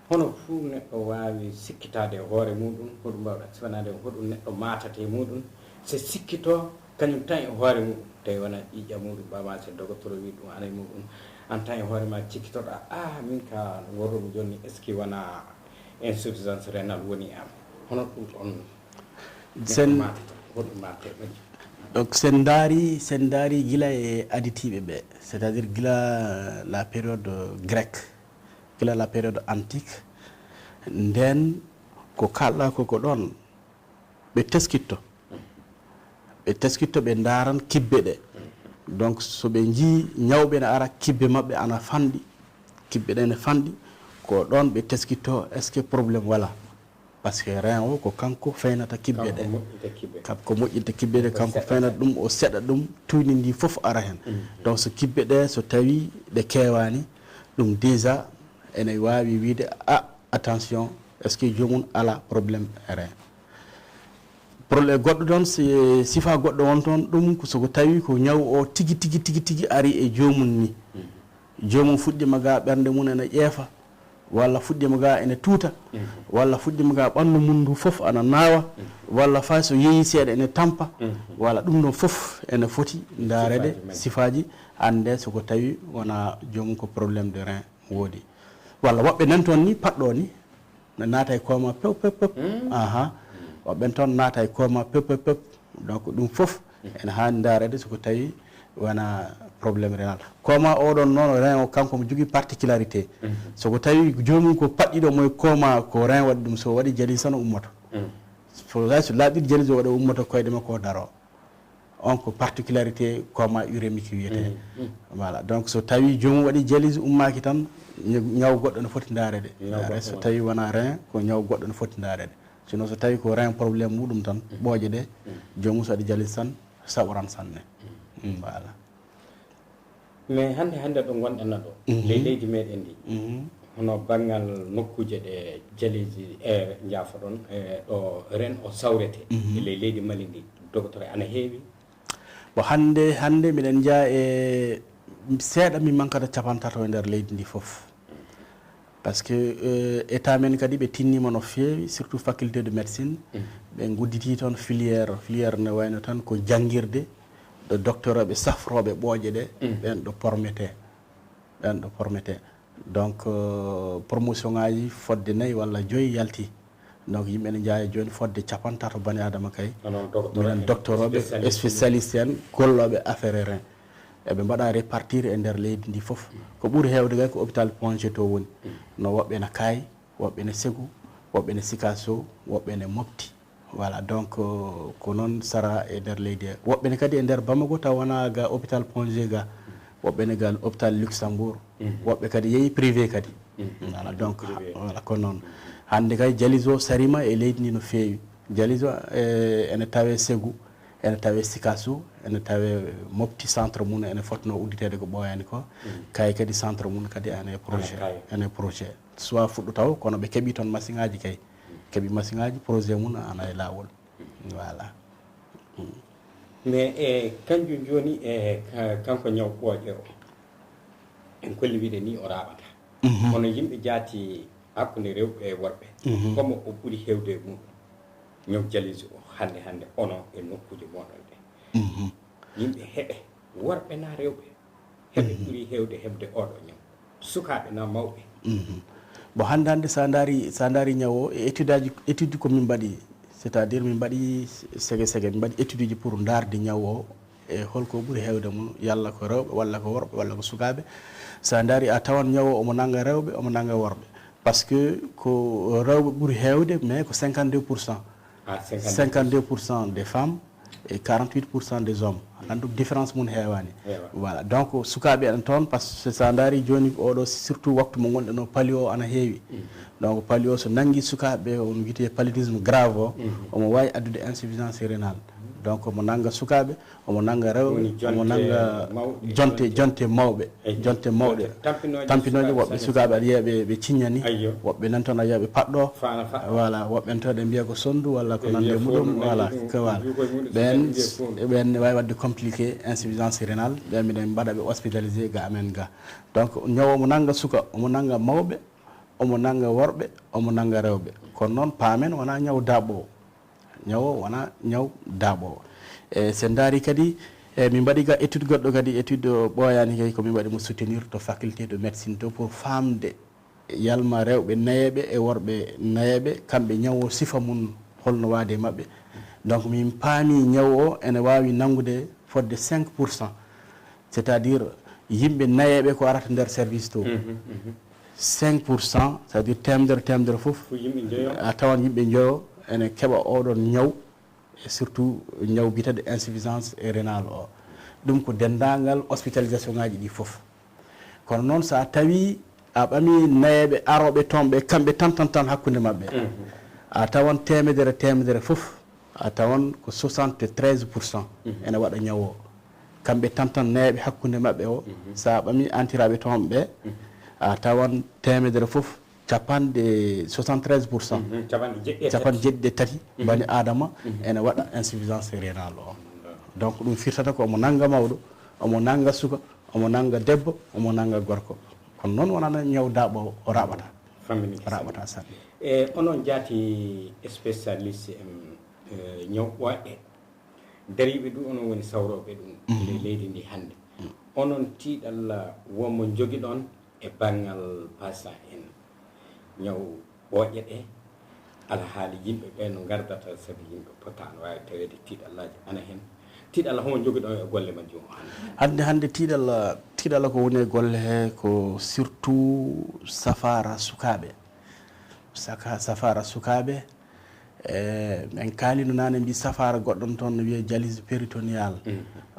hono fuu neɗɗo waawi sikkitaade e hoore muɗum, hoɗum mbawɗa sifanaade, hoɗum neɗɗo maatata e muɗum, se sikkitoo kañum tan e hoore muɗum, tawi wona ƴiƴƴa muɗum, ɓama se dogotoro wi ɗum ana e muɗum, an tan e hoore ma cikkitoɗa, ah, min ka no worrumi jooni, est ce que wona insuffisance rénale woni e am? Hono ɗum ɗon neɗɗo Sen maatata, hoɗum maate? Donc sen ndaari, sen ndaari gila e additiiɓe ɓe, c'est-à-dire gila la période grecque, gila la période antique, nden ko kalɗa ko ko ɗon ɓe teskitto, ɓe teskitto, ɓe ndaaran kibbe ɗe. Donc so ɓe njii ñawɓe ne ara, kibbe maɓɓe ana fanɗi, kibbe ɗe ne fanɗi, ko ɗon ɓe teskitto est ce que problème wala. Parce que rein o ko kanko feynata kibbe ɗe. Kam ko moƴƴinta kibbe ɗe, kanko feynata ɗum, o seɗa ɗum, tuyni ndi fof ara hen. Donc so kibbe ɗe so tawi ɗe keewani, ɗum déjà ene waawi wiide, a, attention, est ce que joomum ala problème rein? Problème goɗɗo ɗon, si- sifa goɗɗo won toon, ɗum ko soko tawi ko ñaw o tigi tigi tigi tigi ari e joomum ni. Joomum fuɗɗima ga ɓernde mum ene ƴeefa, walla fuɗɗima ga ene tuuta, walla fuɗɗima ga ɓanndu mum ndu fof ana naawa, walla fay so yeeyi seeɗa ene tampa, walla ɗum ɗon fof ene foti ndaarede sifaaji, annde soko tawi wona joomum ko problème de rein woodi. Walla woɓɓe nan toon ni paɗɗo ni, na naata e kooma pew pew pew. Aha. Woɓɓen toon naata e kooma pew pew pew. Donc ɗum fof ene haani ndaarede soko tawi wona problème rénal. Kooma oɗon noon rein o kanko mo jogii particularité. Soko tawi joomum ko paɗɗiɗo mo e kooma, ko rein waɗi ɗum, so waɗi dialyse tan o ummoto. So hay so laaɓi dialyse o waɗa, o ummoto koyɗe makko o daro. On ko particularité coma uremique wiyetee. Voilà, donc so tawi joomum waɗi dialyse ummaaki tan, ñaw goɗɗo no foti ndaarede. Hay so tawi wona rein, ko ñaw goɗɗo no foti ndaarede. Sinon so tawi ko rein problème muɗum tan, ɓooƴe ɗe, joomum so waɗi dialyse tan saɓoran sanne. Voilà. Mais hannde hannde ɗo ngonɗen ɗo, ley leydi meɗen ndi, hono banngal nokkuuje ɗe dialyse e njaafoɗon e ɗo rein o sawretee e ley leydi Mali ndi, dogotore ana heewi? Bon, hannde hannde miɗen njaa e seeɗa mi mankata capantato e nder leydi ndi fof. Parce que euh, état men kadi ɓe tinnima no feewi, surtout faculté de médecine. Ɓe gudditi toon filière, filière ne wayno tan ko janngirde ɗo docteur ɓe safrooɓe ɓooƴe ɗe, ɓen ɗo pormete, ɓen ɗo pormete. Donc euh, promotion ngaji fodde nayi walla joyi yalti. Donc yimɓe ne njaawi jooni fodde capantato bani adama kay. Minen docteur oɓe spécialiste en, gollooɓe affaire rein, eɓe mbaɗa répartir e nder leydi ndi fof. Ko ɓuri heewde kay ko hôpital Pointe-G to woni. No woɓɓe ne Kaay, woɓɓe ne Ségou, woɓɓe ne Sikasso, woɓɓe ne Mopti. Voilà, donc euh, ko noon sara e nder leydi he. Woɓɓe ne kadi e nder Bamako taw wona ga hôpital Pointe-G ga, woɓɓe ne ga hôpital Luxembourg, woɓɓe kadi yeehi privé kadi. Voilà, donc voilà, ko noon. Hannde kay dialyse o sarima e leydi ndi no feewi. Dialyse o e, ene tawe Ségou, ene tawe Sikasso, ene tawe Mopti, centre mum ene fotno udditeede ko ɓooyaani ko. Kaay kadi centre mum kadi ene projet, ene projet. Soit fuɗɗo taw, kono ɓe keɓi toon masiŋaaji kay. Keɓi masiŋaaji, projet mum ana e laawol. Voilà. Mais e kanjum jooni e kanko ñaw ɓooƴe o, en kolli wiide ni o raaɓata. Kono yimɓe jaati hakkunde rewɓe e worɓe, komo o ɓuri heewde e muɗum? Ñaw dialyse o hannde hannde onon e nokkuuje moɗon ɗe, yimɓe heɓe, worɓe na rewɓe, heɓe ɓuri heewde heɓde oɗo ñaw, sukaaɓe na mawɓe? Bon, hannde hannde sa ndaari, sa ndaari ñaw o e étude aji, étude ko min mbaɗi, c'est à dire min mbaɗi sege sege, min mbaɗi étude uji pour ndaarde ñaw o e holko ɓuri heewde mum, yalla ko rewɓe walla ko worɓe walla ko sukaaɓe. Sa ndaari a tawan ñaw o omo nannga rewɓe, omo nannga worɓe. Parce que ko rewɓe ɓuri heewde, mais ko cinquante-deux pour cent. Cinquante-deux pour cent des femmes, e quarante-huit pour cent des hommes. Aɗa anndi ɗum, différence mum heewaani. Voilà, donc sukaaɓe en toon, parce que so a ndaari jooni oɗo, surtout waktu mo ngonɗen o, palio ana heewi. Donc palio so nanngi sukaaɓe, on wiyetee paludisme grave o, omo waawi addude insuffisance rénale. Donc omo nannga sukaaɓe, omo nannga rewɓe, omo nannga jonte, jonte mawɓe, jonte mawɗe, tampinooje. Woɓɓe sukaaɓe aɗa yiya ɓe, ɓe ciññani. Woɓɓe nan toon aɗa yiya ɓe paɗɗo. Voilà, woɓɓe en toon ɓe mbiya ko sonndu walla ko nande muɗum. Voilà, ko voilà. Ɓen, ɓen waawi waɗde compliqué, insuffisance rénale. Ɓen mbiɗen mbaɗa ɓe hospitalisé ga amen ga. Donc ñaw omo nannga suka, omo nannga mawɓe, omo nannga worɓe, omo nannga rewɓe. Kono noon paamen wonaa ñaw daaɓoowo. Ñaw o wonaa ñaw daaɓoowo. E so en ndaari kadi, e min mbaɗi ga étude goɗɗo kadi, étude o ɓooyaani kay, ko min mbaɗi mo soutenir to faculté de médecine to, pour faamde yalma rewɓe nayeeɓe e worɓe nayeeɓe, kamɓe ñaw o sifa mum holno waade e maɓɓe. Donc min paami ñaw o ene waawi nanngude fodde cinq pour cent. C'est-à-dire yimɓe nayeeɓe ko arata nder service to, cinq pour cent, c'est-à-dire teemedere, teemedere fof, a tawan yimɓe njoyo ene keɓa oɗon ñaw, e surtout ñaw biyeteeɗo insuffisance rénale o. Ɗum ko denndaangal hospitalisation ngaji ɗi fof. Kono noon so a tawi a ɓami nayeeɓe arooɓe toon ɓe, kamɓe tan tan tan hakkunde maɓɓe, a tawan teemedere, teemedere fof, a tawan ko soixante-treize pour cent ene waɗa ñaw o. Kamɓe tan tan nayeeɓe hakkunde maɓɓe o, so a ɓami antiraaɓe toon ɓe, a tawan teemedere fof, capanɗe, soixante-treize pour cent, capanɗe jeɗɗi e tati bani aadama ene waɗa insuffisance rénale o. Donc ɗum firtata ko omo nannga mawɗo, omo nannga suka, omo nannga debbo, omo nannga gorko. Kono noon wonaa ñaw daaɓo o raɓata. Raɓata sanne. E onon jaati spécialiste en, e, ñaw ɓooƴe, dariiɓe du onon woni sawrooɓe ɗum e leydi ndi hannde. Onon tiiɗalla wonmo njogiɗon e banngal pasa en ñaw ɓooƴe ɗe, alhaali yimɓe ɓe no ngardata, sabi yimɓe pota ana waawi taweede tiiɗallaaji ana heen. Tiiɗalla homo njogiɗon e golle majjum o hannde? Hannde, hannde tiiɗalla, tiiɗalla ko woni e golle he ko surtout safaara sukaaɓe. Saka-, safaara sukaaɓe, e, en kaalino naane mbi safaara goɗɗon toon no wiyee dialyse péritonéale.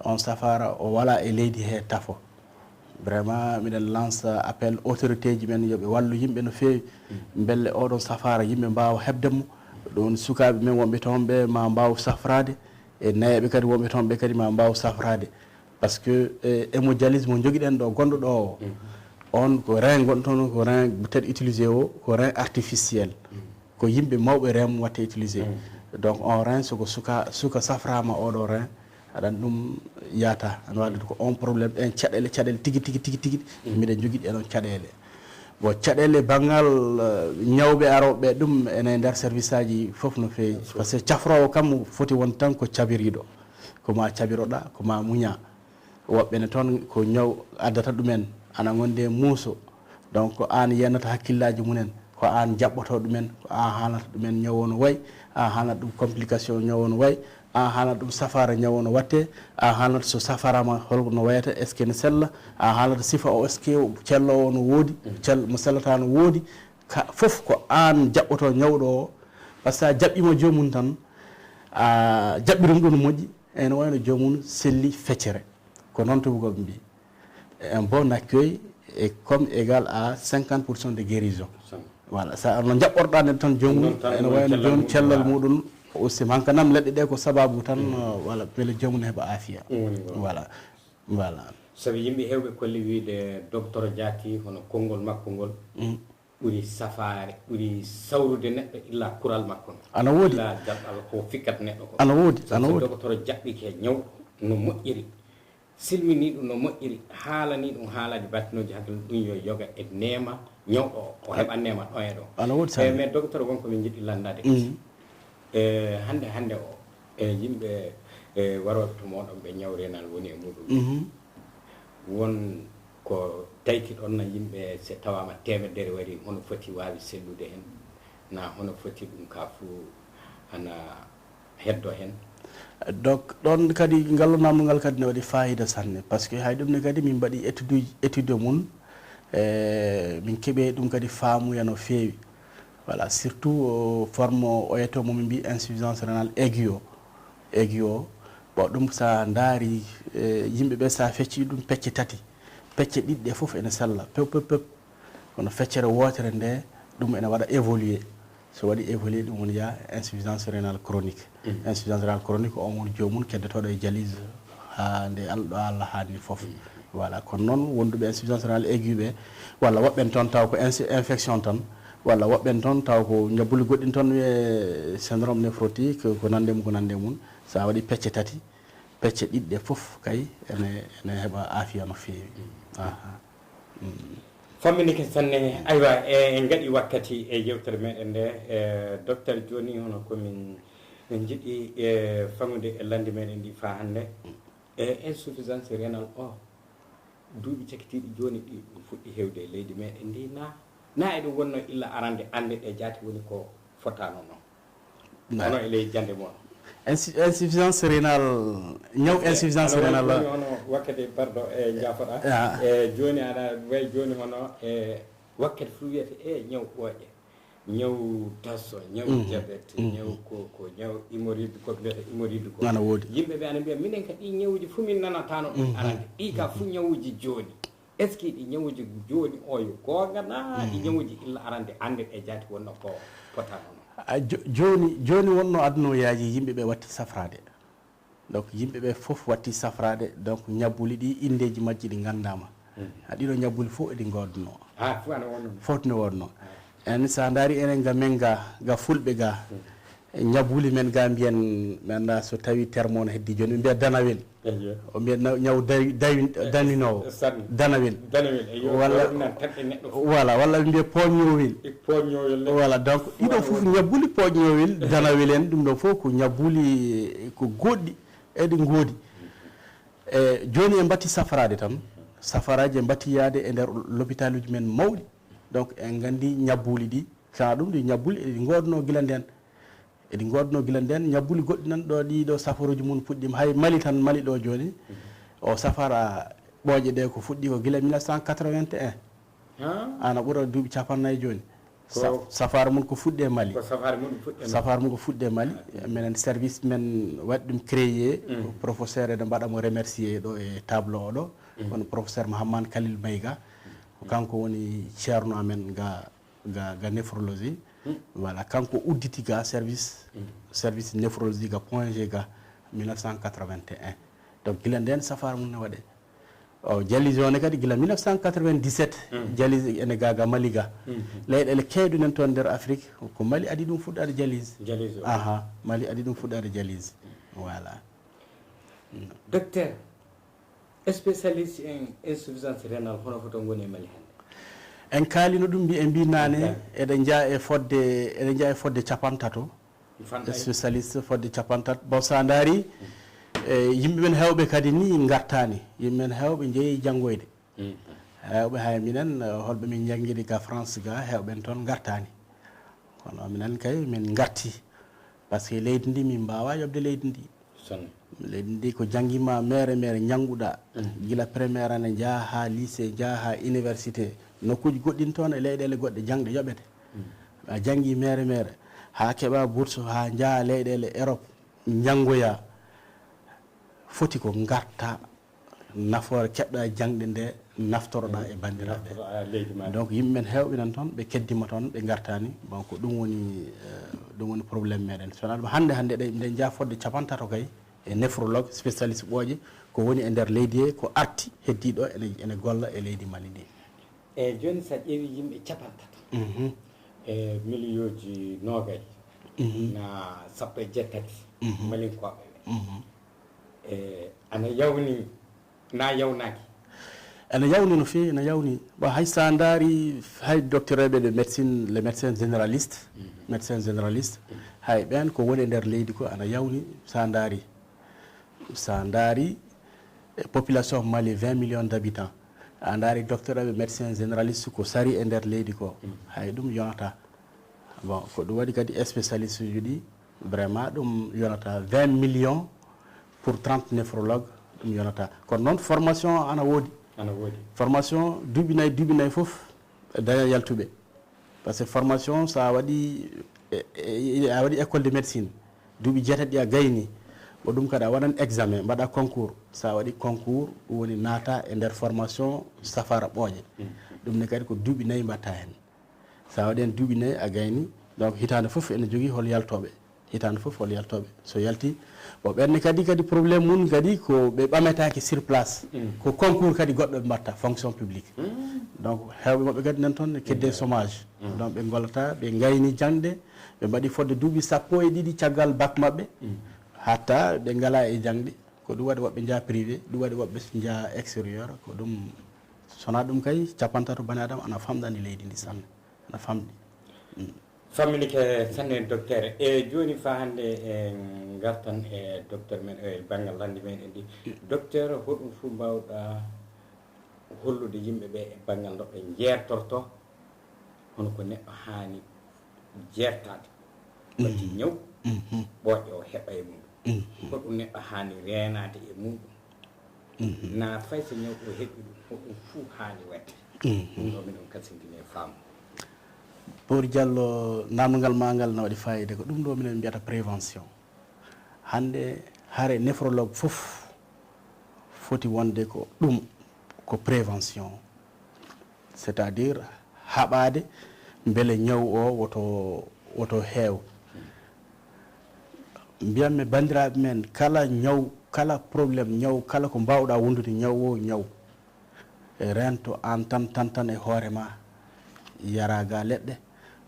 On safaara o wala e leydi he tafo. Vraiment, miɗen lansa appel autorité ji men yo ɓe wallu yimɓe no feewi. Mbelle oɗon safaara yimɓe mbaawa heɓde mo. Ɗum woni sukaaɓe men wonɓe toon ɓe ma mbaaw safraade, e nayeeɓe kadi wonɓe toon ɓe kadi ma mbaaw safraade. Parce que, e, hémodialyse mo njogiɗen ɗo, gonɗo ɗo o, on ko rein gonɗo toon, ko rein peut-être utilisé o, ko rein artificiel. Ko yimɓe mawɓe rein mum watte utilisé. Donc on rein, so ko suka, suka safraama oɗo rein, aɗan ɗum yaata, ana waɗde ko on problème, ɗen caɗeele, caɗeele tigi, tigi, tigi, tigi, miɗen njogi ɗen on caɗeele. Bon, caɗeele banngal, eh, ñawɓe arooɓe ɗum ene e nder service aji fof no feewi. Parce que cafroowo kam foti won tan ko cabiriiɗo, ko ma cabiroɗa, ko ma muña. Woɓɓe ne toon ko ñaw addata ɗumen, ana gonde muuso. Donc ko aan yennata hakkillaaji mumen, ko aan jaɓɓoto ɗumen, ko aan haalata ɗumen ñaw o no wayi, aan haalata ɗum complication ñaw o no wayi, aan haalata ɗum safaara ñaw o no watte, aan haalata so safaaraama hol no wayata, est-ce que ne sella, aan haalata sifa o, est-ce que celloowo no woodi, cel-, mo sellata no woodi, ka fof ko aan jaɓɓoto ñawɗo o. Parce que a jaɓɓiima joomum tan, a jaɓɓirum ɗum no moƴƴi, ene wayno joomum selli feccere. Ko noon tubaakooɓe mbi, un bon accueil est comme égal à cinquante pour cent de guérison. Voilà, sa no jaɓɓorɗa neɗɗo tan joomum, ene wayno joomum cellal muɗum aussi. Hanka nam leɗɗe ɗe ko sababu tan, euh, voilà, beele joomum heɓa aafiya. Voilà, voilà. Sabi yimɓe heewɓe kolli wiide docteur Diaty, hono konngol makko ngol ɓuri safaare, ɓuri sawrude neɗɗo illa kural makko. Ana woodi. Illa jaɓɓal ko fikkat neɗɗo ko. Ana woodi, ana woodi. Docteur jaɓɓike ñaw no moƴƴiri, silmini ɗum no moƴƴiri, haalani ɗum haalaaji battinooji hakkille, ɗum yo yoga e neema ñawɗo o, o heɓa neema ɗon e ɗon. Ana woodi. E, mais docteur, won ko min njiɗi lanndaade kadi. E, hannde, hannde o, e, yimɓe, e, warooɓe to mooɗon ɓe ñaw renal woni e muɗum. Won ko tawti ɗon na yimɓe, so tawaama teemedere wari, hono foti waawi sellude heen, na hono foti ɗum ka fuu ana heddo heen? Donc, ɗon kadi, ngal naamndal ngal kadi ne waɗi faayiida sanne, parce que hay ɗum ne kadi min mbaɗi étude uji, étude mum, e min keɓi ɗum kadi faamuya no feewi. Voilà, surtout, euh, forme o, oyeto mo min mbi insuffisance rénale aiguë o. Aiguë o, Bon, ɗum, so a ndaari, e, yimɓe ɓe, so a feccii ɗum pecce tati, pecce ɗiɗi ɗe fof ene sella, pep, pep, pep. Kono feccere wootere nde, ɗum ene waɗa évoluer. So waɗi évoluer, ɗum woni ya insuffisance rénale chronique. Insuffisance rénale chronique, on woni joomum keddotooɗo e dialyse haa nde Al-, ɗo Allah haanni fof. Voilà, kono noon wonduɓe insuffisance rénale aiguë ɓe, walla woɓɓe en toon taw ko insu-, infection tan, walla woɓɓe en toon taw ko ñabbuli goɗɗin toon, wiyee syndrome néphrotique, ko nande mum, ko nande mum. So a waɗi pecce tati, pecce ɗiɗi ɗe fof kay ene, ene heɓa aafiya no feewi. Aha. Mm. Famminike sanne. Aywa, e, en ngaɗi wakkati e yewtere meɗen nde, e, docteur, jooni hono ko min, min njiɗi, e, faŋude e landi meɗen ndi faa hannde. E, insuffisance rénale o, duuɓi cakitiiɗi jooni ɗi, ɗum fuɗɗi heewde e leydi meɗen ndi na? Na eɗum wonno illa arande annde ɗe jaati woni ko fotaano noon? Hono e ley jannde mon? Insu-, insuffisance rénale, ñaw insuffisance rénale. Hono wakkati, pardon, e njaafoɗa. E jooni aɗa wayi jooni hono e wakkati fof wiyata e ñaw ɓooƴe, ñaw tension, ñaw diabète, ñaw ko, ko ñaw hémorroïde, ko mbiyata hémorroïde ko. Ana woodi. Yimɓe ɓe ana mbiya minen ka ɗi ñawuji fof min nanataano ɗum arande. Ɗi ka fof ñawuji jooni. Est-ce que ɗi ñawuji jooni o yo goonga na ɗi ñawuji illa arande annde ɗe jaati wonno ko potaano noon? A, jo-, jooni, jooni wonno aduna o yaaji, yimɓe ɓe watti safraade. Donc yimɓe ɓe fof watti safraade, donc ñabbuli ɗi indeeji majji ɗi nganndaama. A ɗiɗo ñabbuli fof eɗi ngoodno. Ha, fof ana wonno. Fof no wonno. En so a ndaari enen ga men ga, ga fulɓe ga, ñabbuli men ga mbiyen, mi annda so tawi terme on heddi jooni, ɓe mbiya danawel. O mbiya na-, ñaw dawi-, dawi-, daninoowo. Danawel. Walla, walla ɓe mbiya pooññowel. Walla, donc ɗiɗo fof ñabbuli pooññowel, danawel en, ɗum ɗo fof ko ñabbuli ko goɗɗi, eɗi ngoodi. E jooni en mbatti safaraade tan, safaraaji en mbatti yaade e nder lopitaaluuji men mawɗi. Donc en nganndi ñabbuli ɗi, so a ɗum ɗi ñabbuli eɗi ngoodno gila ndeen. Eɗi ngoodno gila ndeen, ñabbuli goɗɗi nan ɗo, ɗii ɗo safaruuji mum puɗɗiima. Hay Mali tan, Mali ɗo jooni, o safara ɓooƴe ɗe ko fuɗɗi ko gila mille neuf cent quatre-vingt-un. Ana ɓura duuɓi capannay jooni. Sa-, safaara mum ko fuɗɗi e Mali. Ko safaara mum fuɗɗi e Mali. Safaara mum ko fuɗɗi e Mali. Minen service men waɗi ɗum créé, ko professeur, eɗen mbaɗa mo remercier ɗo e tableau o ɗo. Kono professeur Mahamman Khalil Mayga, ko kanko woni ceerno amen ga ga, ga néphrologie. Voilà, kanko udditi ga service, service néphrologie ga point G ga mille neuf cent quatre-vingt-un. Donc gila ndeen safaara mum ne waɗe. O dialyse o ne kadi gila mille neuf cent quatre-vingt-dix-sept, dialyse ene ga, ga Mali ga. Leyɗeele keewɗe nan toon nder Afrique, ko Mali adi ɗum fuɗɗaade dialyse. Aha, Mali adi ɗum fuɗɗaade dialyse. Voilà. Docteur, spécialiste en insuffisance rénale hono foti ngoni e Mali hannde? En kaalino ɗum, mbi-, en mbii naane, eɗen njaa e fodde, eɗen njaa e fodde capantato. Spécialiste fodde capantato. Bon, so a ndaari, e, yimɓe men heewɓe kadi ni ngartaani. Yimɓe men heewɓe njeyi janngoyde. Heewɓe hay minen, e, holɓe min njanngiri ga France ga, heewɓe en toon ngartaani. Kono minen kay, min ngarti. Parce que leydi ndi, min mbaawaa yoɓde leydi ndi. Leydi ndi ko janngiima meere meere njannguɗaa. Gila primaire ene njaha haa lycée, njaha haa université. Nokkuuji goɗɗin toon e leyɗeele goɗɗe jaŋde yoɓete. A janngi meere meere, haa keɓa bourse, haa njaha leyɗeele Europe, njanngoya. Foti ko ngarta nafoore keɓɗa e jaŋde nde naftoroɗa e banndiraaɓe. Donc yimɓe men heewɓe nan toon, ɓe keddima toon, ɓe ngartaani. Bon, ko ɗum woni, eh, ɗum woni problème meɗen. So wonaa ɗum, hannde, hannde ɗe, nde njaha fodde capantato kay e néphrologue, spécialiste ɓooƴe, ko woni e nder leydi he, ko arti, heddii ɗo ene, ene golla e leydi Mali ndi. E jooni, so a ƴeewi yimɓe capantato e miliyooji noogay na sappo e jeetati malinkooɓe ɓe, e ana yawni na yawnaaki? Ene yawni no feewi, ene yawni. Bon, hay so a ndaari, hay docteur eɓe, le médecin, le médecin généraliste, médecin généraliste, hay ɓeen ko woni e nder leydi ko ana yawni. So a ndaari, so a ndaari, e population Mali, vingt millions d'habitants, a ndaari docteur eɓe, médecin généraliste ko sari e nder leydi ko, hay ɗum yonata. Bon, ko ɗum waɗi kadi spécialiste uji ɗi, vraiment ɗum yonata. Vingt millions pour trente néphrologues, ɗum yonata. Kono noon formation ana woodi. Ana woodi. Formation duuɓi nayi, duuɓi nayi fof daña yaltuɓe. Parce que formation, so a waɗi, e, e, a waɗi école de médecine, duuɓi jeetati a gayni, Ko ɗum kadi a waɗan examen, mbaɗa concours. So a waɗi concours, ɗum woni naata e nder formation safara ɓooƴe. Ɗum ne kadi ko duuɓi nayi mbatta heen. So a waɗi heen duuɓi nayi a gayni, donc hitaande fof ene jogii hol yaltooɓe. Hitaande fof hol yaltooɓe. So yalti, bon, ɓenne kadi, kadi problème mum kadi ko ɓe ɓametaake sur place. Ko concours kadi goɗɗo ɓe mbatta, fonction publique. Donc heewɓe maɓɓe kadi nan toon ne kedde chômage. Donc ɓe ngollata, ɓe gayni jaŋde, ɓe mbaɗi fodde duuɓi sappo e ɗiɗi caggal bac maɓɓe. Hatta ɓe ngala e jaŋde. Ko ɗum waɗi woɓɓe njaha privé, ɗum waɗi woɓɓe njaha extérieur. Ko ɗum, so wonaa ɗum kay, capantato bani Adama ana famɗani leydi ndi sanne. Ana famɗi. Famminike sanne, docteur. E jooni, faa hannde en ngartan e docteur men e banngal lanndi meɗen ndi. Docteur, hoɗum fuu mbaawɗa hollude yimɓe ɓe e banngal no ɓe jeertorto, hono ko neɗɗo haani jeertaade, watti ñaw ɓooƴe o heɓa e mum? Hoɗum neɗɗo haani reenaade e muɗum? Na fay so ñaw o heɓi ɗum, hoɗum fuu haani waɗde? Ɗum ɗo miɗon kasindini e faamu. Pour Diallo, naamngal ma ngal na waɗi fayida. Ko ɗum ɗo minen mbiyata prévention. Hannde hare néphrologue fof foti wonde ko ɗum, ko prévention. C'est-à-dire haɓaade mbele ñaw o woto, woto heew. Mbiyanmi banndiraaɓe men, kala ñaw, kala problème ñaw, kala ko mbaawɗa wondude ñaw o, ñaw. Reento aan tan, tan, tan e hoore ma, yara ga leɗɗe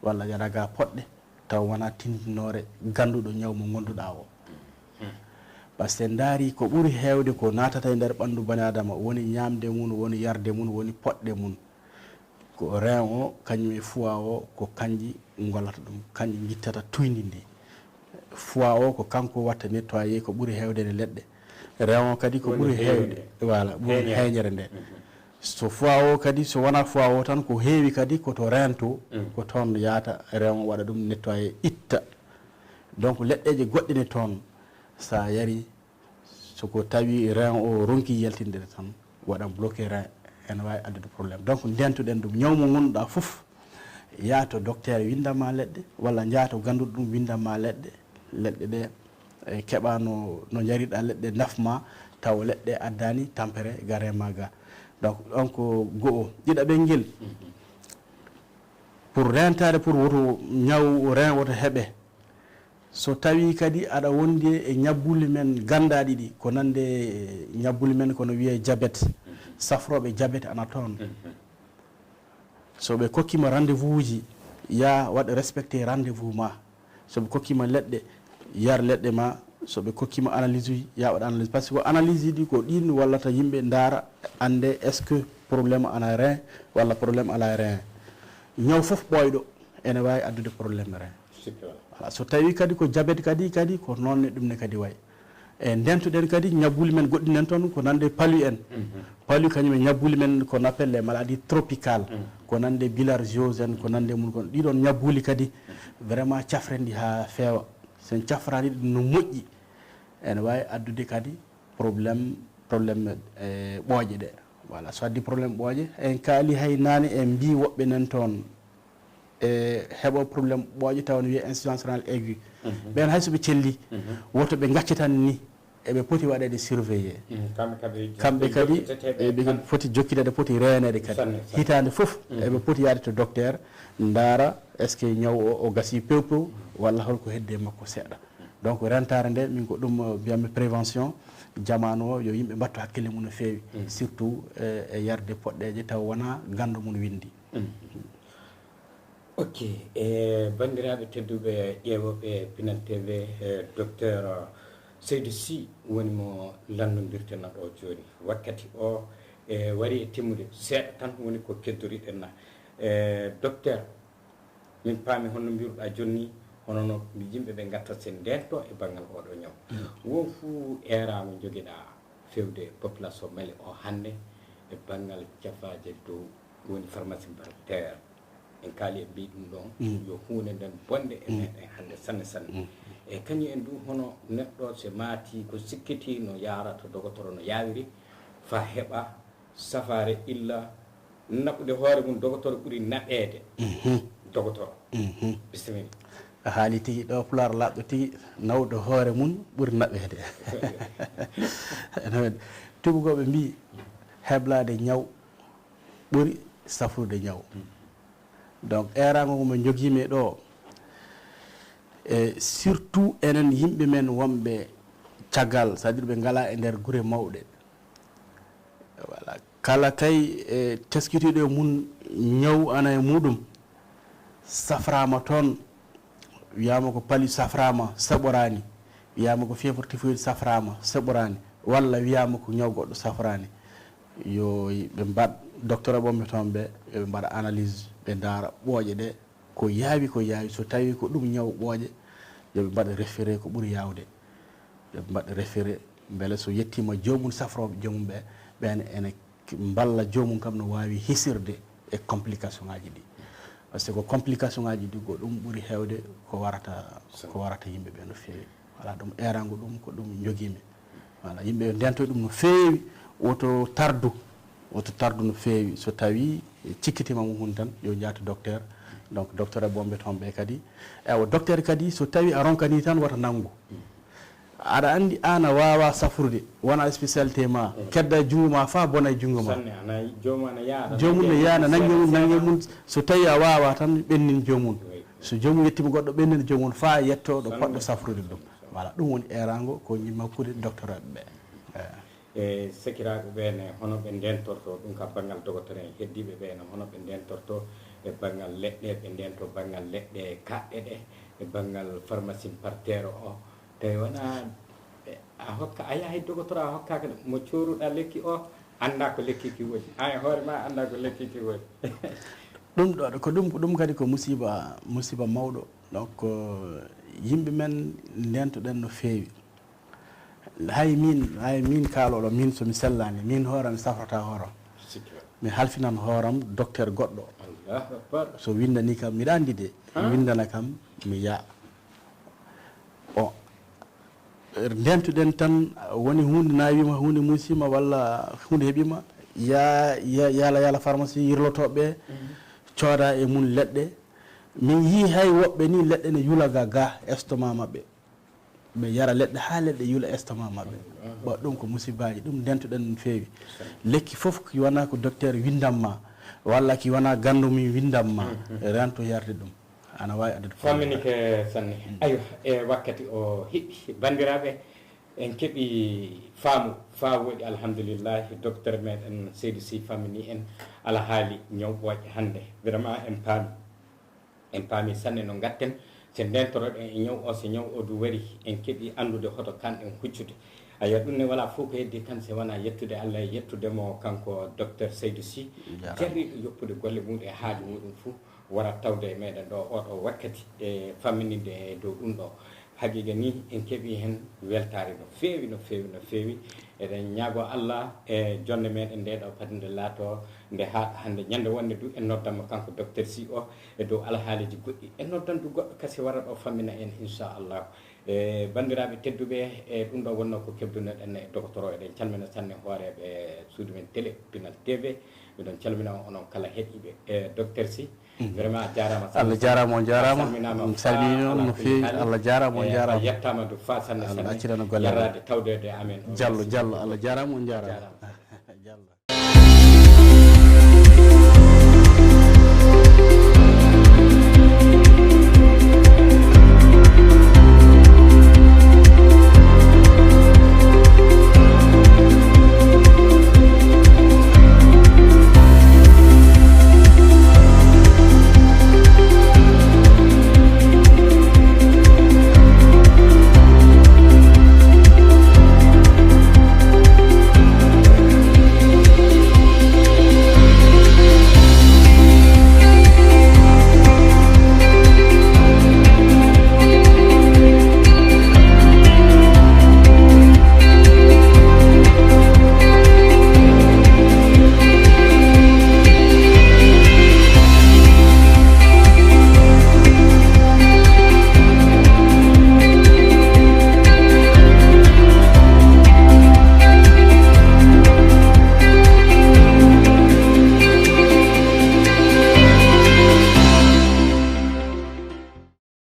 walla yara ga poɗɗe, taw wonaa tindinoore gannduɗo ñaw mo ngonduɗa o. Par ce que ndaari ko ɓuri heewde ko naatata e nder ɓanndu bani Adama, woni ñaamde mum, woni yarde mum, woni poɗɗe mum. Ko rein o, kañum e foie o, ko kanji ngollata ɗum, kanji ngittata tuyndi ndi. Foie o ko kanko watta nettoyé ko ɓuri heewde e leɗɗe. Rein o kadi ko ɓuri heewde, voilà, ɓuri heeñere nde. So foie o kadi, so wonaa foie o tan, ko heewi kadi ko to rein to, ko toon yahata, rein o waɗa ɗum nettoyé, itta. Donc leɗɗeeje goɗɗe ne toon, so a yari, so ko tawi rein o ronki yaltinde tan, waɗan bloqué rein, ene waawi addude problème. Donc ndentuɗen ɗum, ñaw mo ngonduɗa fof, yaa to docteur windan ma leɗɗe, walla njaha to gannduɗo ɗum windan ma leɗɗe, leɗɗe ɗe, e, keɓa no, no njariɗa leɗɗe naf ma, taw leɗɗe addani tampere ga rein ma ga. Donc ɗon ko go'o. Ɗiɗaɓel ngel, pour reentaade, pour woto ñaw rein woto heɓe. So tawi kadi aɗa wondi e ñabbuli men ganndaɗi ɗi, ko nande e ñabbuli men kono wiyee diabète, safrooɓe diabète ana toon. So ɓe kokkima rendez-vous uji, yaa waɗ respecté rendez-vous ma. So ɓe kokkima leɗɗe, yar leɗɗe ma. So ɓe kokkima analyse uji, yaa waɗ analyse. Par ce que analyse ɗi ko ɗin wallata yimɓe ndaara, annde est-ce que problème ana rein walla problème ala rein. Ñaw fof ɓooyɗo ene waawi addude problème rein. Voilà. So tawi kadi ko diabète kadi, kadi ko noon ne ɗum ne kadi wayi. E ndentuɗen kadi ñabbuli men goɗɗi nen toon, ko nande palu en. Palu kañum e ñabbuli men ko on appelle les maladies tropicales. Ko nande bilharziose en, ko nande mum kon. Ɗiɗon ñabbuli kadi vraiment cafren ɗi haa feewa. So en cafraani ɗum no moƴƴi, ene waawi addude kadi problème, problème, e, ɓooƴe ɗe. Voilà, so addi problème ɓooƴe, en kaali hay naane en mbii woɓɓe nen toon e heɓo problème ɓooƴe taw no wiyee insuffisance rénale aiguë. Ɓeen hay so ɓe celli, woto ɓe ngacca tan ni, eɓe poti waɗeede surveillé. Kamɓe kadi eɓe poti jokkiteede, poti reeneede kadi. Hitaande fof eɓe poti yahde to docteur, ndaara est-ce que ñaw o, o gasii pew pew walla holko heddi e makko seeɗa. Donc rentaare nde, min ko ɗum, uh, mbiyatmi prévention, jamaanu o yo yimɓe mbattu hakkille mum no feewi, surtout, eh, e yarde poɗɗeeje taw wonaa ganndo mum winndi. Ok, e banndiraaɓe tedduɓe ƴeewooɓe Pinal T V, e docteur Seydou Sy woni mo lanndondirten ɗo jooni. Wakkati o e wari e timmude, seeɗa tan woni ko keddoriɗen na. E docteur, min paami honno mbiruɗaa jooni, hono no yimɓe ɓe ngatta sen ndento e banngal oɗo ñaw. Won fuu eeraango njogiɗaa fewde population Mali o hannde e banngal cafaaje dow, woni pharmacie bancaire. En kaali e mbii ɗum ɗon, yo huunde nden bonde e meɗen hannde sanne sanne. E kañum en du, hono neɗɗo se maati ko sikkiti no yaara to dogotoro no yaawiri, faa heɓa safaare illa naɓude hoore mum dogotoro ɓuri naɓeede dogotoro. Bisimilla. A haali tigi ɗo, pulaar laaɓɗo tigi, nawɗo hoore mum ɓuri naɓeede. Ene wayno tubakooɓe mbii, heblaade ñaw ɓuri safrude ñaw. Donc, eeraango ngo min njogii mi ɗo, e surtout enen yimɓe men wonɓe caggal, c'est à dire ɓe ngalaa e nder gure mawɗe. Voilà. Kala kay e teskitiiɗo e mum ñaw ana e muɗum, safraama toon, wiyaama ko palu safraama, seɓoraani, wiyaama ko fièvre typhoïde safraama, seɓoraani, walla wiyaama ko ñaw goɗɗo safraani, yo ɓe mbaɗ, docteur ɓe toon ɓe, yo ɓe mbaɗa analyse, ɓe ndaara ɓooƴe ɗe, ko yaawi, ko yaawi, so tawii ko ɗum ñaw ɓooƴe, yo ɓe mbaɗ référé ko ɓuri yaawde. Yo ɓe mbaɗ référé, mbele so yettiima joomum safrooɓe joomum ɓe, ɓeen ene mballa joomum kam no waawi hisirde e complication ŋaaji ɗi. Parce que ko complication ŋaaji ɗi ko ɗum ɓuri heewde ko warata, ko warata yimɓe ɓe no feewi. Voilà, ɗum eeraango ɗum ko ɗum njogii mi. Voilà, yimɓe yo ndento ɗum no feewi, woto tardu, woto tardu no feewi. So tawii cikkitiima mum hun tan, yo njaatu docteur. Donc, docteur e bombe toon ɓe kadi. Ewa, docteur kadi, so tawii a ronkanii tan, wata nanngu. Aɗa anndi aan a waawaa safrude, wonaa spécialité ma, kedda e junngo ma, faa bona e junngo ma. Sanne, ana, joomum ana yaha, ana Joomum ne nange yaha, ana mum nannge mum, seeɗa, nannge seeɗa. Mum. So tawii a waawaa tan, ɓennin joomum. Oui. So joomum yettiima goɗɗo, ɓennin joomum, faa yettoo ɗo Sanne. Poɗɗo safrude ɗum. Voilà, ɗum woni eeraango ko njiɗmi hokkude docteur ɓe. Eh. E sakiraaɓe ɓe ne, hono ɓe ndeentortoo ɗum ka banngal dogotore'en, heddiiɓe ɓe ne, hono ɓe ndeentortoo e banngal leɗɗe, ɓe ndeento banngal leɗɗe kaaɗɗe ɗe, e banngal pharmacie partenaire o, tawi wonaa, e, a hokka, a yahay dogotoro, a hokkaaka ɗum, mo cooruɗaa lekki o, anndaa ko lekki ki woni, aan e hoore ma, anndaa ko lekki ki woni. Ɗum ɗo, ko ɗum, ko ɗum kadi ko musiba, musiba mawɗo. Donc, ko yimɓe men ndeentoɗen no feewi. Hay min, hay min kaalooɗo, min so mi sellaani, min hooram mi safrata hooram. Sikki. Mi halfinan hooram docteur goɗɗo. Allahu Akbar. So winndanii kam, miɗa anndi de, mi winndana kam, mi yaha. O, ndentuɗen tan, woni huunde naawiima, huunde musiima, walla huunde heɓiima, ya, ya, yaala, yaala pharmacie yirlotooɓe, cooda e mum leɗɗe. Min yii hay woɓɓe ni leɗɗe ne yula ga, ga estomac maɓɓe. Ɓe yara leɗɗe haa leɗɗe yula estomac maɓɓe. Bon, ɗum ko musibaaji, ɗum ndentuɗen no feewi. Lekki fof ki wonaa ko docteur windan ma, walla ki wonaa ganndo mum windan ma, rento yarde ɗum. Ana waawi addude problème. Famminike sanne. Aywa, e wakkati o hiɓɓi. Banndiraaɓe, en keɓi faamu, faa wooɗi, alhamdulillahi. Docteur meɗen Seydou Sy fammini en alhaali ñaw ɓooƴe hannde. Vraiment, en paami. En paami sanne no ngatten. So ndentoroɗen e ñaw o, so ñaw o du wari, en keɓi anndude hoto kanɗen huccude. Ayo, ɗum ne walaa fof ko heddi tan, so wonaa yettude Allah e yettude mo, kanko docteur Seydou Sy. Jaaraama. Jarriiɗo yoppude golle mum e haaju muɗum fof, wara tawde e meɗen ɗo oɗo wakkati e fammininde e dow ɗum ɗo. Haqiiqa ni, en keɓi heen weltaare no feewi, no feewi, no feewi. Eɗen ñaago Allah e jonde meɗen nde ɗo, fati nde laato nde haaɗa hannde. Ñande wonde du, en noddan mo kanko docteur Sy o e dow alhaaliiji goɗɗi. En noddan du goɗɗo kasi wara ɗo fammina en, inchallah. E banndiraaɓe tedduɓe, e ɗum ɗo wonno ko kebdunoɗen e dogotoro. Eɗen calmina sanne hooreeɓe suudu men télé Pinal T V. Miɗon calmina on, onon kala heɗiiɓe. E docteur Sy, vraiment a jaaraama sanne. Allah jaaraama, on jaaraama. A salminaama. On salmini on no feewi. Allah jaaraama, on jaaraama. A yettaama du faa sanne sanne. Allah accirana golle. Yarraade tawdeede amen o. Jallo, jallo, Allah jaaraama, on jaaraama. A jaaraama.